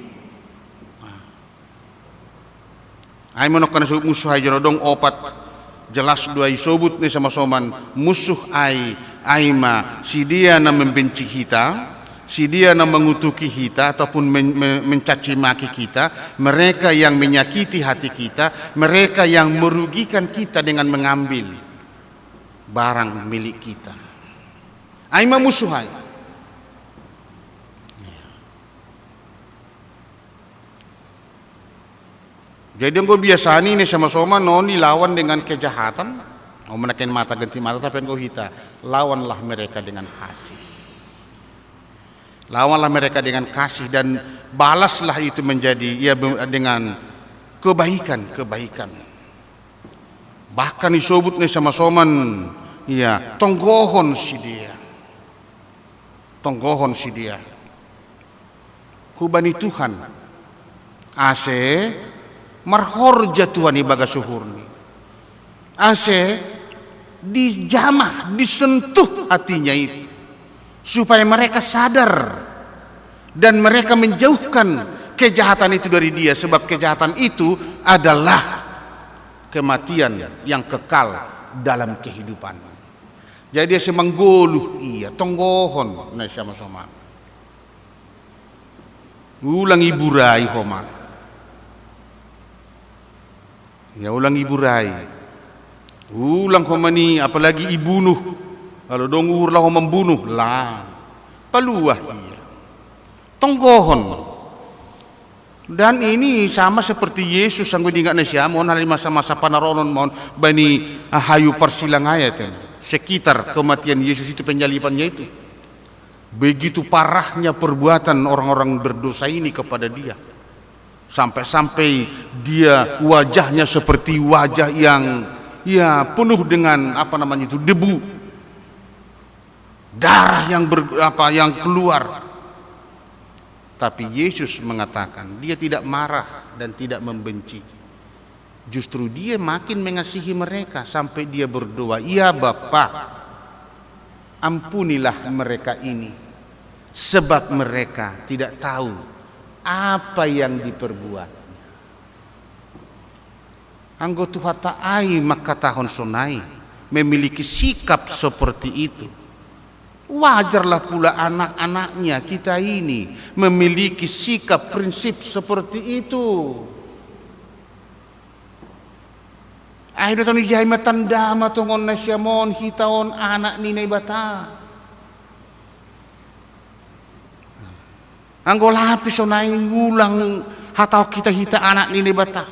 Ai monokkan sebut musuh ai, jolo dong opat jelas do ai sobut ni sama soman musuh ai, ai ma sidea na membenci kita, sidea na mengutuki kita ataupun men-, me-, mencaci maki kita, mereka yang menyakiti hati kita, mereka yang merugikan kita dengan mengambil barang milik kita. Ai ma musuh ai. Jadi anggo biasani ni sama soman on dilawan dengan kejahatan, oh, menaken mata ganti mata, tapi anggo hita, lawanlah mereka dengan kasih. Lawanlah mereka dengan kasih dan balaslah itu menjadi, ya, be-, dengan kebaikan-kebaikan. Bahkan disebut ni sama soman, ya, tonggohon sidea. Tonggohon sidea hubani Tuhan, ase marhorja Tuhan ibagas uhurni, ase dijamah, disentuh hatinya itu, supaya mereka sadar dan mereka menjauhkan kejahatan itu dari dia, sebab kejahatan itu adalah kematian yang kekal dalam kehidupan. Jadi ase manggoluh ia, tonggohon na sama soman. Ulang iburai ho ma. Ya, ulang iburai. Ulang ho ma ni, apalagi ibunuh. Kalau dong uhur laho mambunuh, lang. Paluah ia. Tonggohon. Dan ini sama seperti Yesus anggo diingat nasiam on, hal ni masa-masa panaronon ma on bani, ah, hayu parsilang ai, sekitar kematian Yesus itu, penyalibannya itu. Begitu parahnya perbuatan orang-orang berdosa ini kepada dia. Sampai-sampai dia wajahnya seperti wajah yang, ya, penuh dengan, apa namanya itu, debu. Darah yang ber-, apa, yang keluar. Tapi Yesus mengatakan, dia tidak marah dan tidak membenci. Justru dia makin mengasihi mereka sampai dia berdoa, "Ya Bapa, ampunilah mereka ini, sebab mereka tidak tahu apa yang diperbuatnya." Anggo Tuhanta ai mangkatahon sonai, memiliki sikap seperti itu, wajarlah pula anak-anaknya kita ini memiliki sikap prinsip seperti itu. Ai do tong ijai ma tanda ma tongon nasiam on hita on anak ni Naibata. Anggo lapis sonai ulang hatahon hita, hita anak ni Naibata.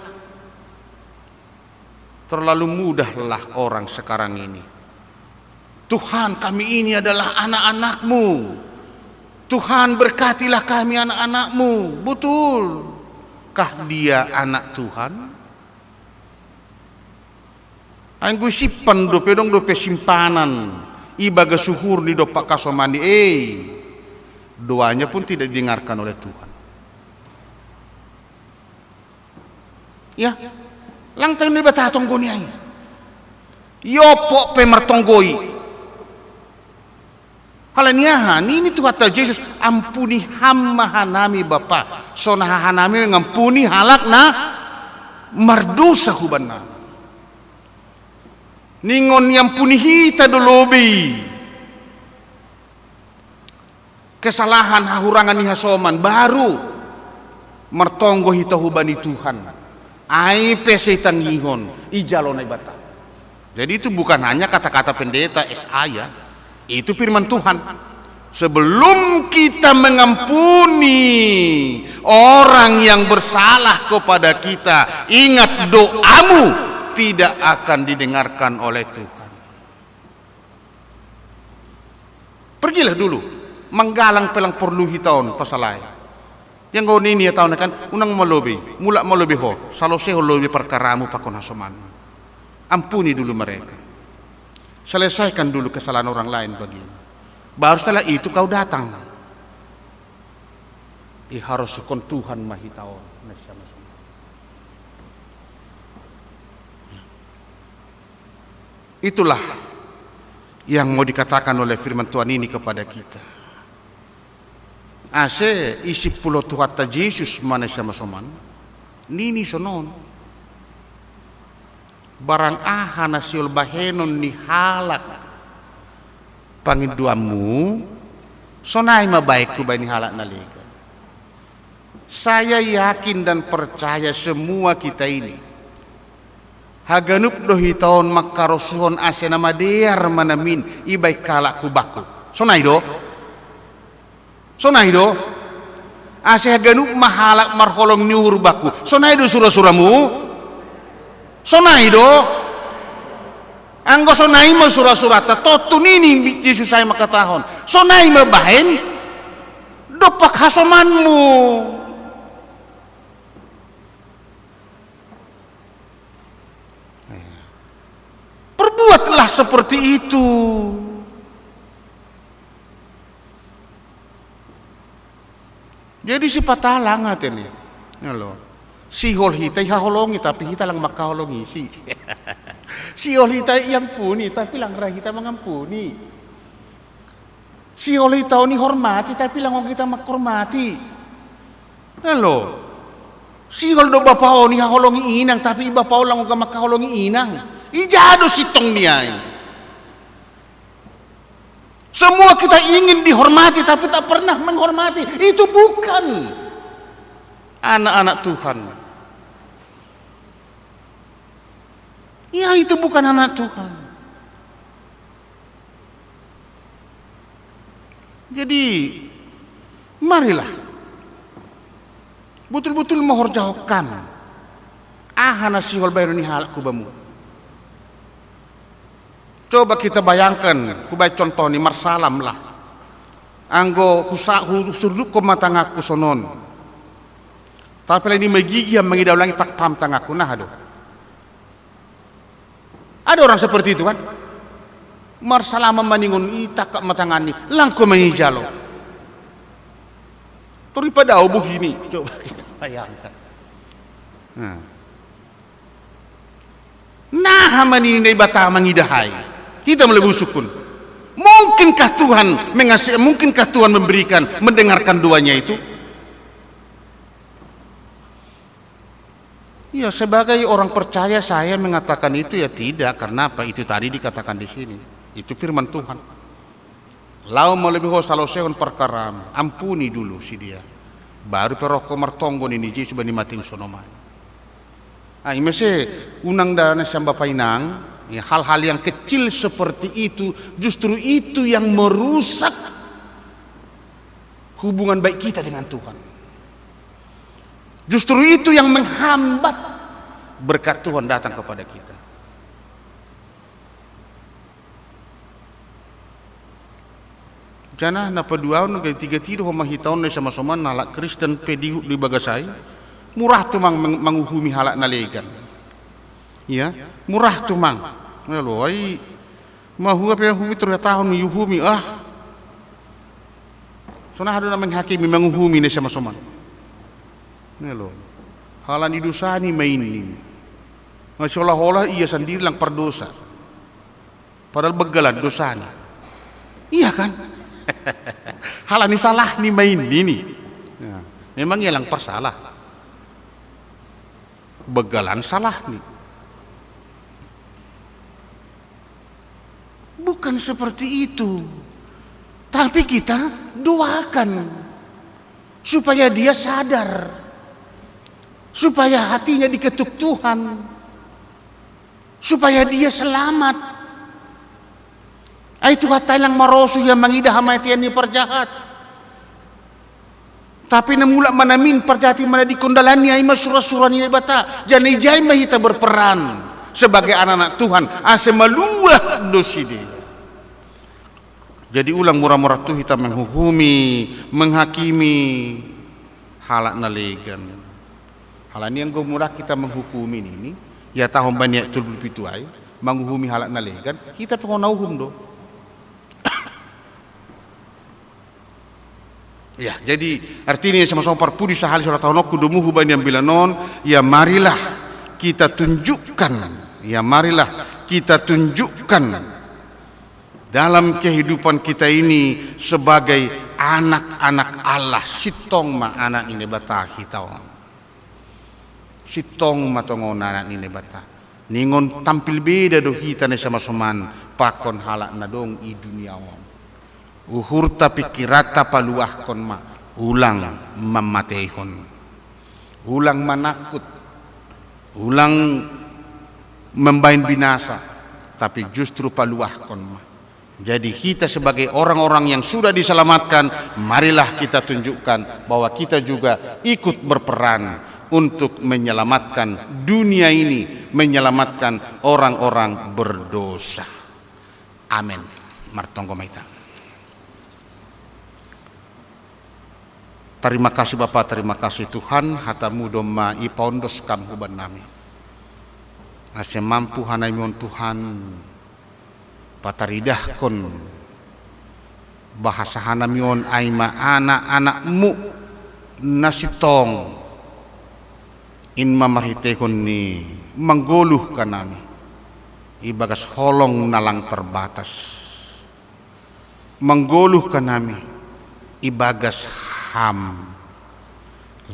Terlalu mudahlah orang sekarang ini. "Tuhan, kami ini adalah anak-anak-Mu. Tuhan, berkatilah kami, anak-anak-Mu." Betul. Kah dia anak Tuhan? Anggo isimpan dope, dong dope simpanan ibagas uhur ni dompak kasomani, eh, doanya pun tidak didengarkan oleh Tuhan. Ya, lang tong ni Naibata tonggo ni ai. Iompok pe martonggoi. Halani aha? Nini Tuhanta Jesus, "Ampuni Ham ma hanami, Bapa, songon hanami mangampuni halak na mardosa hubannami." Ningon iampuni hita do lobei kesalahan, hahurangan ni hasoman, baru martonggo hita hubani Tuhan. Ai pe sai tangihon, ijalo Naibata. Jadi itu bukan hanya kata-kata pendeta S A ya. Itu firman Tuhan. Sebelum kita mengampuni orang yang bersalah kepada kita, ingat, doamu tidak akan didengarkan oleh Tuhan. Pergilah dulu, manggalang pe lang porlu hita on pasalai. Ia anggo nini ia taon kan, unang ma lobei, mulak ma lobei ho, salosehon lobei parkaramu pakon hasomanmu. Ampuni dulu mereka. Selesaikan dulu kesalahan orang lain bagimu. Baru setelah itu kau datang. Iharusukon Tuhan ma hita on, na siama-sama. Itulah yang mau dikatakan oleh firman Tuhan ini kepada kita. Ase isi pulo Tuhanta Jesus ma na siama-sama, nini sonon. Barang aha na sihol bahenon ni halak pangindoanmu, sonai ma bahen hubahen ni halak na legan. Saya yakin dan percaya semua kita ini, haganup do hita on mangkarosuhon ase na madear ma namin ibahen halak hubakku. Sonai do? Sonai do? Ase haganup ma halak marholong ni uhur bakku. Sonai do sura-suramu? Sonai do? Anggo sonai ma sura-suranta, tontu nini Jesus ai mangkatahon. Sonai ma bahen dompak hasomanmu. Perbuatlah seperti itu. Jadi sipata lang atene. Olo. Sihol hita ihaholongi, tapi hita lang mangkaholongi isi. Sihol hita iampuni, tapi lang ra hita mangampuni. Sihol hita on ihormati, tapi lang ongga hita manghormati. Olo. Sihol do bapa on ihaholongi inang, tapi bapa on lang ongga mangkaholongi inang. Ija do sintongni ai? Semua kita ingin dihormati, tapi tak pernah menghormati. Itu bukan anak-anak Tuhan. Ya, itu bukan anak Tuhan. Jadi, marilah. Butul-butul ma horjahon kam. Aha na sihol bahenon ni halak hubamu? Coba kita bayangkan, hubahen contoh ni, marsalamlah. Anggo husa-, hu-, husurdukkon ma tanganku sonon. Tapi alai ni magigihan mangida ulangi, tak paham tanganku, nah, aduh. Ada orang seperti itu kan? Marsalam maningon, itangkap ma tanganni, langko mangijalo. Tori padao bohini, coba kita bayangkan. Nah. Naha ma nini Naibata mangidahai. Hita male busukkun. Mungkinkah Tuhan mengasih, mungkinkah Tuhan memberikan, mendengarkan doanya itu? Ya, sebagai orang percaya saya mengatakan itu ya tidak, karena apa? Itu tadi dikatakan di sini. Itu firman Tuhan. Laho molo ho salosehon parkaramu, ampuni dulu si dia. Baru pe ro ho martonggo nini Jesus bani Matius onom ai. Ah, ima se, unang da na sian bapa inang, ya, hal-hal yang kecil seperti itu, justru itu yang merusak hubungan baik kita dengan Tuhan. Justru itu yang menghambat berkat Tuhan datang kepada kita. Janah na paduahon, gati-gati do ho ma hita on na sian masoman, halak Kristen pe di, di bagas ai, murah tumang mang-, manguhumi halak na legan. Ya, murah tumang. Olo, ai, mahua pe uhumi, ternyata on uhumi, ah. Songon aha do na menghakimi, manguhumi na sian masoman? Olo. Halani dosani ma i nini. Nah, seolah-olah ia sandiri lang pardosa. Padahal banggalan dosani. Iya kan? Halani salahni ma i nini. Nah, memang ia lang parsalah. Banggalan salahni. Bukan seperti itu. Tapi kita doakan supaya dia sadar, supaya hatinya diketuk Tuhan, supaya dia selamat. Ai Tuhanta i lang marosuh ia mangidah hamatean ni parjahat. Tapi na mulak ma namin parjahat i manadingkon dalanni, ai ma sura-sura ni Naibata. Jadi ijai ma hita berperan sebagai anak-anak Tuhan, ase maluah do sidea. Jadi ulang mura-mura tu hita menghuhumi, menghakimi halak na legan. Halani anggo mura hita menghukumi nini, ia taho bani ayat tolu pulu pitu ai, manguhumi halak na legan, hita pe hona uhum do. Ya, jadi artinya sama-sama parpudi sahali sola tahun aku domuhu bani ambilan on, ya marilah kita tunjukkan, ya marilah kita tunjukkan dalam kehidupan kita ini sebagai anak-anak Allah, sitong ma anak ni Naibata hita on. Sitong ma tongon anak ni Naibata. Ningon tampil beda do hita na sama-saman pakon halak na dong i dunia on. Uhurta pikirata paluahkon ma, ulang mamateihon. Ulang manakut, ulang membain binasa, tapi justru paluahkon ma. Jadi kita sebagai orang-orang yang sudah diselamatkan, marilah kita tunjukkan bahwa kita juga ikut berperan untuk menyelamatkan dunia ini, menyelamatkan orang-orang berdosa. Amin. Martonggo ma hita. Terima kasih Bapa, terima kasih Tuhan, hatamu domma ipaondos kam huban nami. Ase mampu hanami on Tuhan, pataridahkon bahasa hanami on ai ma anak-anakmu na sitong. In ma marhiteihon ni manggoluh hanami ibagas holong na lang terbatas. Manggoluh hanami ibagas ham.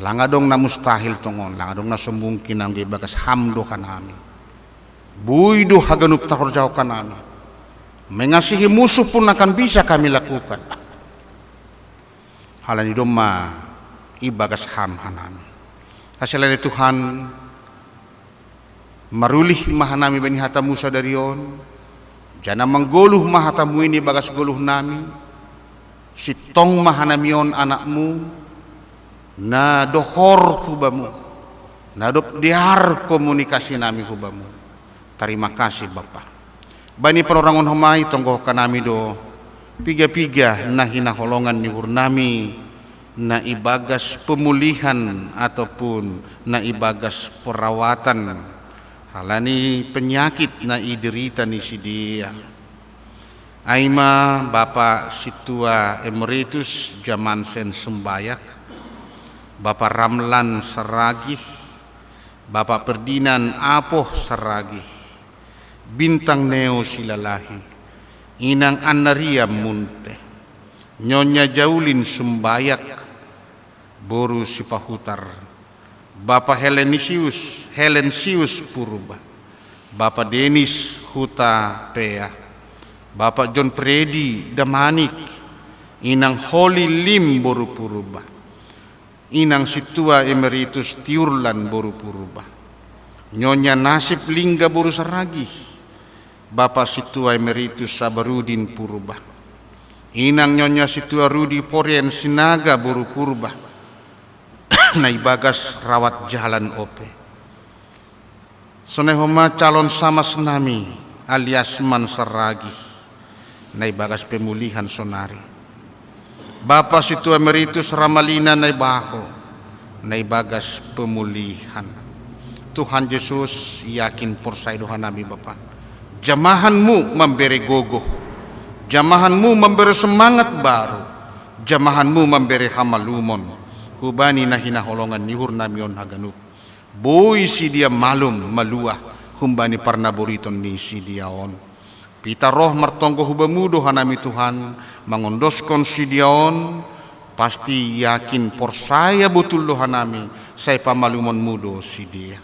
Lang adong na mustahil tongon, lang adong na so mungkin anggo ibagas ham do hanami. Boi do haganup tahorjahon hanami. Mengasihi musuh pun akan bisa kami lakukan. Halani domma ibagas ham hanami. Ase alani Tuhan, marulih ma hanami bani hatamu sadari on, janah manggoluh ma hatamu i ibagas goluh nami, sintong ma hanami on anakmu, na dohor hu bamu, na dob dear komunikasi nami hu bamu. Tarima kasih Bapa. Bani panorangon homa i tonggohon hanami do piga-piga na hinaholongan ni uhur nami, na ibagas pemulihan ataupun na ibagas perawatan halani penyakit na iderita ni sidea. Ai ma Bapa Sintua Emeritus Jamansen Sumbayak, Bapa Ramlan Saragih, Bapa Ferdinand Apoh Saragih, Bintang Neo Silalahi, Inang Anna Ria Munte, Nyonya Jaulin Sumbayak, boru Sipahutar, Bapa Helenisius, Helensius Purba, Bapa Denis Huta Pea, Bapa John Freddy Damanik, Inang Holy Lim boru Purba, Inang Sintua Emeritus Tiurlan boru Purba, Nyonya Nasib Lingga boru Saragih, Bapa Sintua Emeritus Sabarudin Purba, Inang Nyonya Sintua Rudi Porien Sinaga boru Purba, na ibagas rawat jalan ope. Sonai homa calon samas nami alias Man Saragih, na ibagas pemulihan sonari. Bapa Sintua Emeritus Ramalina Naibaho, na ibagas pemulihan. Tuhan Jesus, yakin porsaya do hanami Bapa. Jamahanmu mambere gogoh, jamahanmu mambere semangat baru, jamahanmu mambere hamalumon hubani na hinaholongan ni uhur nami on haganup. Boi sidea malum maluah humbani parnaboriton ni sidea on. Pita roh martonggo hu bamu do hanami Tuhan, mangondoskon sidea on, pasti yakin porsaya botul do hanami, sai pamalumonmu do sidea.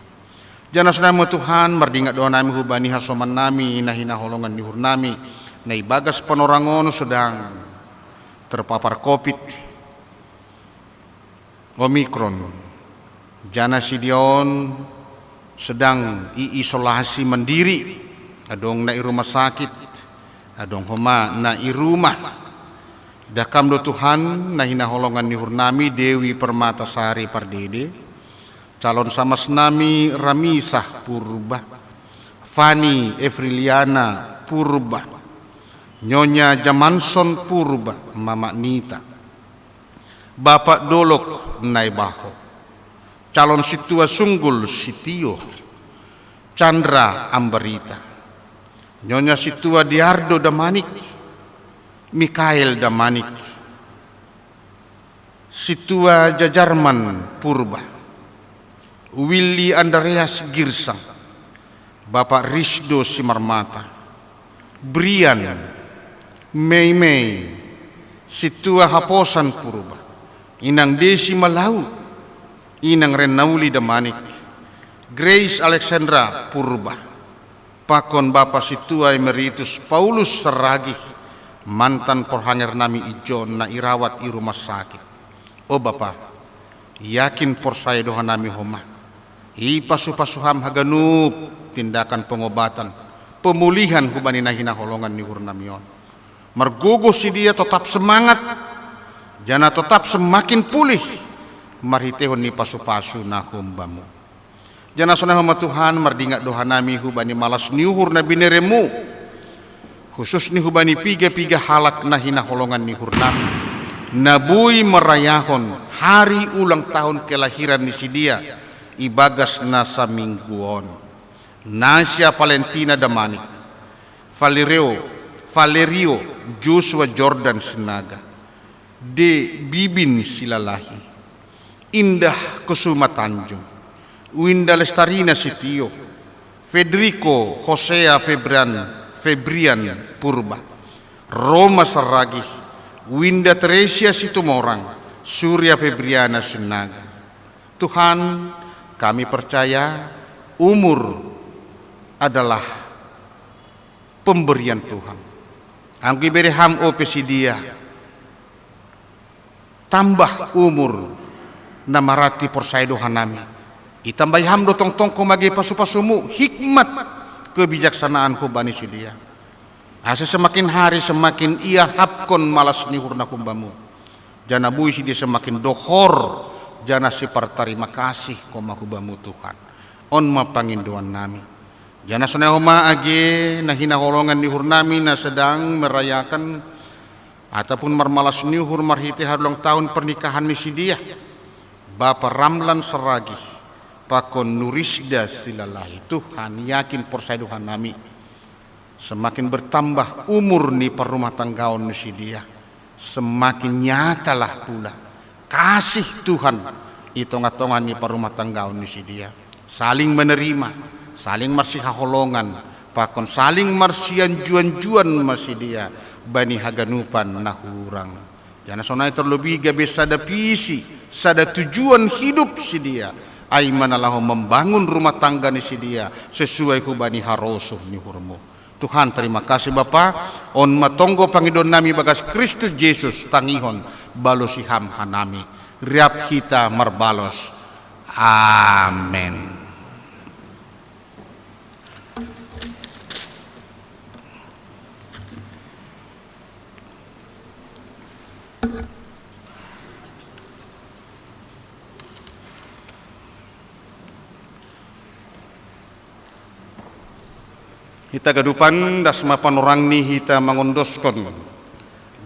Janah sonai ma Tuhan, mardingat do hanami hubani hasoman nami na hinaholongan ni uhur nami, na ibagas panorang on sedang terpapar covid Omikron. Janah sidea on sedang iisolasi mandiri, adong na i rumah sakit, adong homa na i rumah. Idah Kam do Tuhan, na hinaholongan ni uhur nami Dewi Permatasari Pardede, calon samas nami Ramisah Purba, Fani Evriliana Purba, Nyonya Jamanson Purba, Mama Nita, Bapak Dolok Naibaho, calon Sintua Sunggul Sitio, Chandra Ambarita, Nyonya Sintua Diardo Damanik, Mikael Damanik, Situa Jajarman Purba, Willy Andreas Girsang, Bapak Risdo Simarmata, Brian, Mei Mei, Situa Haposan Purba, Inang Desi Malau, Inang Renauli Damanik, Grace Alexandra Purba, pakon Bapa Situa Emeritus Paulus Seragih, mantan porhanger nami ijon na irawat i rumah sakit. O Bapa, yakin porsaya do hanami homa. Ipasu-pasu ham haganup tindakan pengobatan, pemulihan hubani na hinaholongan ni uhur nami on. Margogoh sidia totap semangat, janah totap semakin pulih, marhiteihon ni pasu-pasu na humbamu. Janah sonai homa Tuhan, mardingat do hanami hubani malas ni uhur na bineremu, khususni hubani piga-piga halak na hinaholongan ni uhur nami, na boi marayahon hari ulang tahun kelahiran ni sidia, ibagas na saminggu on. Nasia Valentina Damanik, Valerio, Valerio, Joshua Jordan Sinaga, De Bibin Silalahi, Indah Kusuma Tanjung, Winda Lestarina Sitio, Federico Hosea Febrian, Febrian Purba, Roma Saragih, Winda Teresia Situmorang, Surya Febriana Sinaga. Tuhan, kami percaya umur adalah pemberian Tuhan. Anggo ibere ham ope sidia, tambah umur na marati porsaya do hanami. Itambahi ham do tongtong homa age pasu-pasumu, hikmat, kebijaksanaan hubani sidia. Ase semakin hari semakin iahapkon malas ni uhurna humbamu. Janah boi sidia semakin dohor, janah sipartarima kasih homa hubamu Tuhan. On ma pangindoan nami. Janah sonai homa age na hinaholongan ni uhur nami na sedang merayakan ataupun marmalas ni uhur marhitei hari ulang tahun pernikahan ni sidia, Bapa Ramlan Saragih, pakon Nurisda Silalahi. Tuhan, yakin porsaya do hanami. Semakin bertambah umur ni parrumahtanggaon ni sidia, semakin nyatalah pula kasih Tuhan i tongah-tongah ni parrumahtanggaon ni sidia. Saling menerima, saling marsihaholongan, pakon saling marsianjuan-juan ma sidia bani haganupan na hurang. Janah sonai terlebih gabe sada visi, sada tujuan hidup sidia, ai ma na laho membangun rumah tangga ni sidia sesuai hubani harosuh ni uhurmu. Tuhan, terima kasih Bapa, on ma tonggo pangidoan nami bagas Kristus Jesus, tangihon, balosi ham hanami. Riap hita marbalos. Amen. Hita ganupan das ma panorangni hita mangondoskon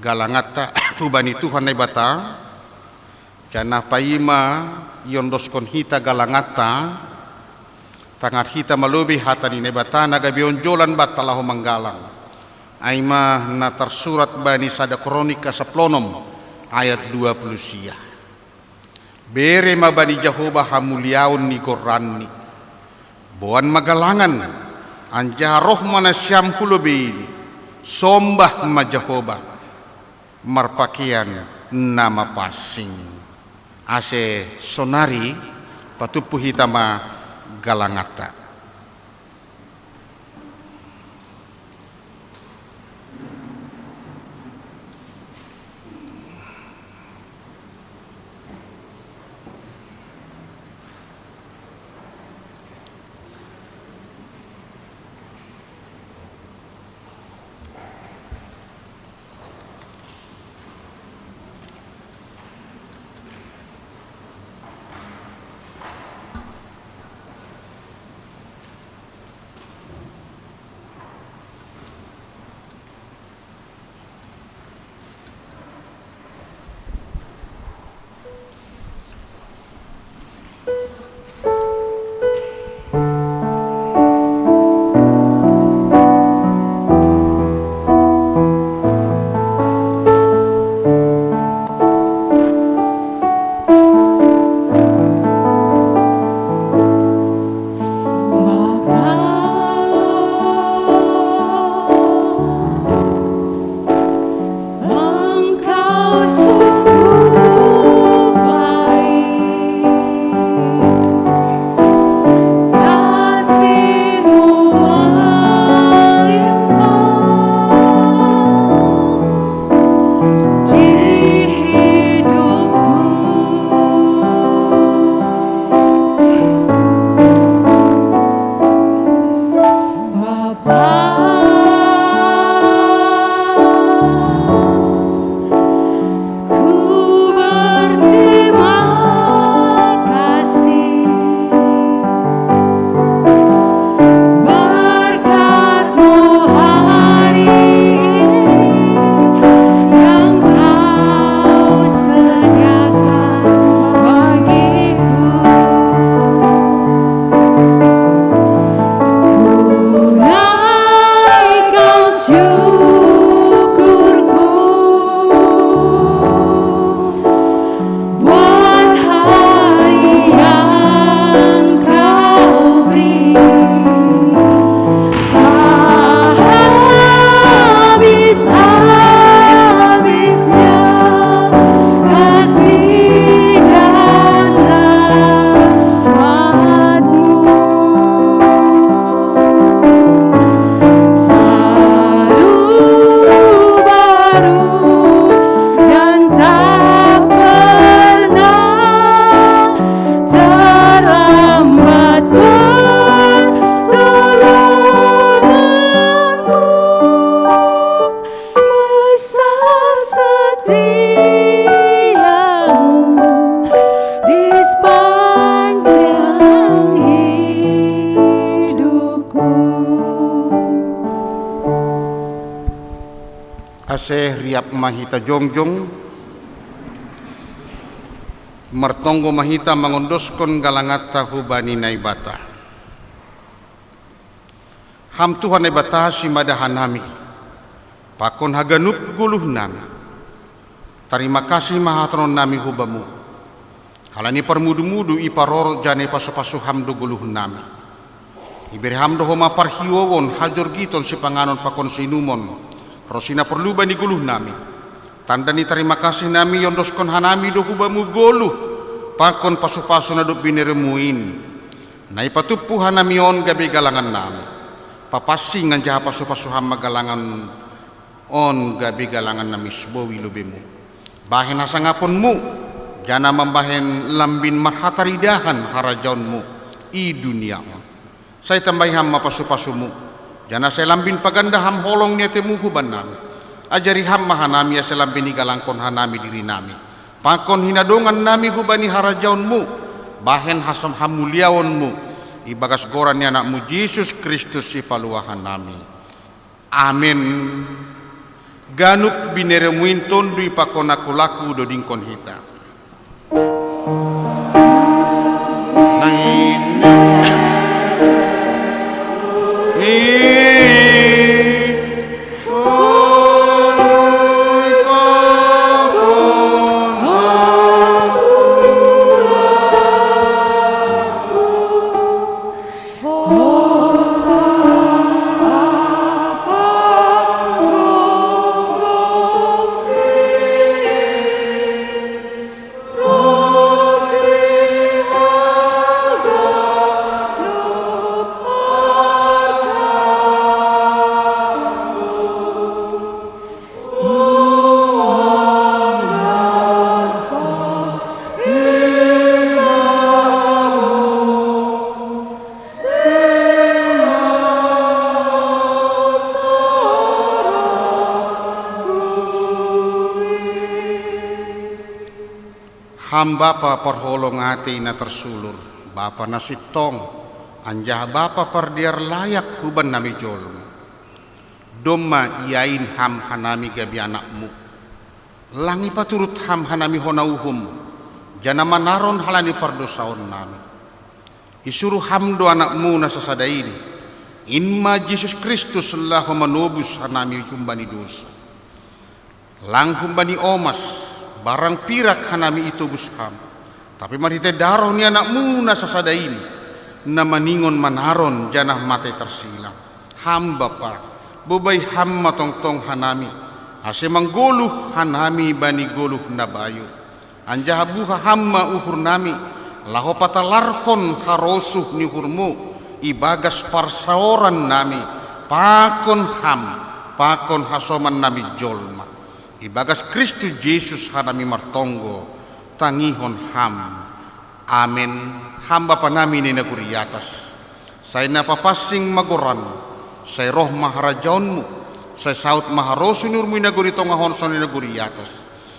galanganta hubani Tuhan Naibata, janah paima iondoskon hita galanganta, tangar hita ma lobei hata ni Naibata na gabe onjolan banta laho manggalang. Ai ma na tarsurat bani sada Kronika saplonom ayat dua puluh sia. Bere ma bani Jahowa hamuliaon ni goranni. Boan ma galangan, anjaha roh ma nasiam hu lobeini. Sombah ma Jahowa, marpakean na mapansing. Ase sonari patumpu hita ma galanganta. Ase riap ma hita jongjong, martonggo ma hita mangondoskon galanganta hubani Naibata. Ham Tuhan Naibata simada hanami, pakon haganup goluhnami. Tarima kasih ma hatoronnami hu Bamu. Halani parmudu-mudu iparorot janah ipasupasu Ham do goluhnami. Ibere Ham do homa parhiouon, hajorgiton, sipanganon pakon siinumon, ronsi na porlu bani goluhnami. Tanda ni tarima kasih nami iondoskon hanami do hu Bamu goluh pakon pasupasu na dob binereMu in. Na ipatumpu hanami on gabe galangannami. Papansing anjaha pasupasu Ham ma galangan on gabe galangan na misbou i lobeMu. Bahen hasangaponMu, janah mambahen lambin marhataridahan harajaonMu i dunia on. Sai tambahi Ham ma pasupasuMu, janah sai lambin paganda Ham holong ni ateMu hubannami. Ajari Ham ma hanami ase lambin igalangkon hanami dirinami pakon hinadongannami hubani harajaonMu, bahen hasam hamuliaonMu, ibagas goran ni AnakMu Jesus Kristus Sipaluahannami. Amen. Ganup binereMu in tonduy pakon aku-laku dodingkon hita. Ham Bapa parholong atei na tarsulur, Bapa na sintong, anjaha Bapa pardear layak hubannami jolma. Domma iain Ham hanami gabe anakMu. Lang ipaturut Ham hanami hona uhum, janah manaron halani pardousaonnami. Isuruh Ham do AnakMu na sasada in, in ma Jesus Kristus laho manobus hanami humbani dousa. Lang humbani omas, barang pirak hanami itobus Ham, tapi marhitei daroh ni AnakMu na sasada in, na maningon manaron janah mate tarsilang. Ham Bapa, bobai Ham ma tongtong hanami, ase manggoluh hanami bani goluh na bayu. Anjaha buha Ham ma uhurnami, laho patalarhon harosuh ni uhurMu ibagas parsaorannami pakon Ham, pakon hasomannami jolma. Ibagas Kristus Jesus hanami martonggo, tangihon Ham. Amen. Ham Bapanami na i nagori atas, sai na papansing ma goranMu, sai roh ma harajaonMu, sai saut ma harosuh ni uhurMu i nagori tongah on songon i nagori atas.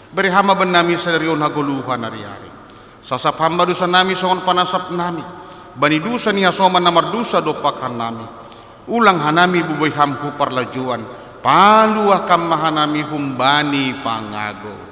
Bere Ham ma bannami sadari on hagoluhan ari-ari. Sasap Ham ma dousanami songon panasapnami bani dousa ni hasoman na mardosa dompak hanami. Ulang hanami bobai Ham hu parlajouan, paluahkan ma hanami humbani pangago.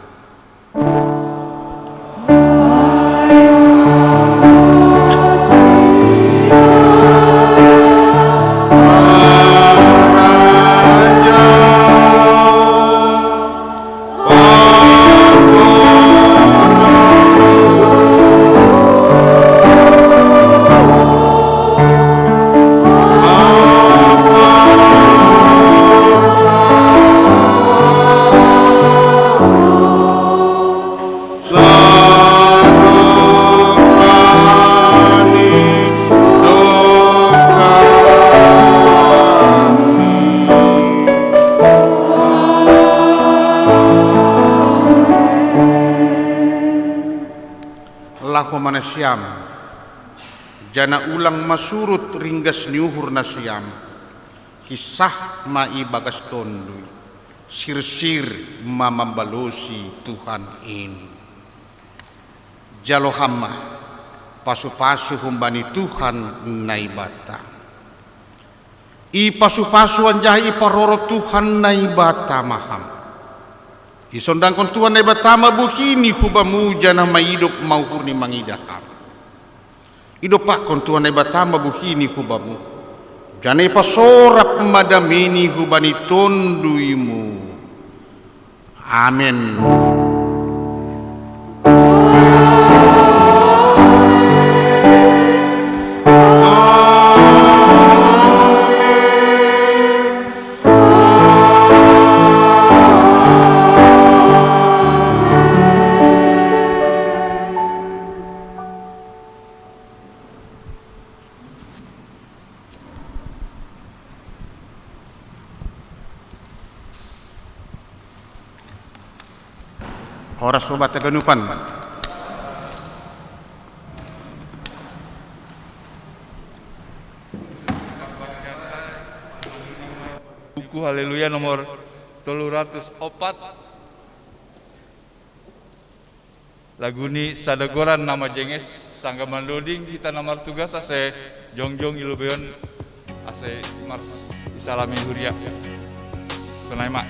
Laho ma nasiam, janah ulang ma surut ringgas ni uhur nasiam, hinsah ma ibagas tonduy, sirsir ma mambalosi Tuhan in. Jalo Ham ma pasupasu humbani Tuhan Naibata. Ipasupasu anjaha iparorot Tuhan Naibata ma Ham. Isondangkon Tuhan Naibata ma buhini hu bamu, janah maido ma uhurni mangidah Ham. Idompakkon Tuhan Naibata ma buhini hu bamu, janah ipasorap ma dameini hubani tonduymu. Amen. Horas ma banta ganupan. Buku Haleluya nomor tolu ratus opat. Laguni sada goran na majenges, sanggah mandoding hita na martugas ase jongjong i lobeion ase mars isalami huria. Sonai ma.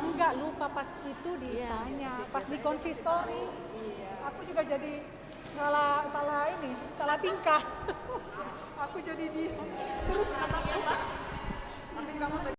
Enggak, lupa pas itu ditanya, pas di konsistori. Aku juga jadi salah, salah ini, salah tingkah. Aku jadi di terus kata apa? Tapi kamu tadi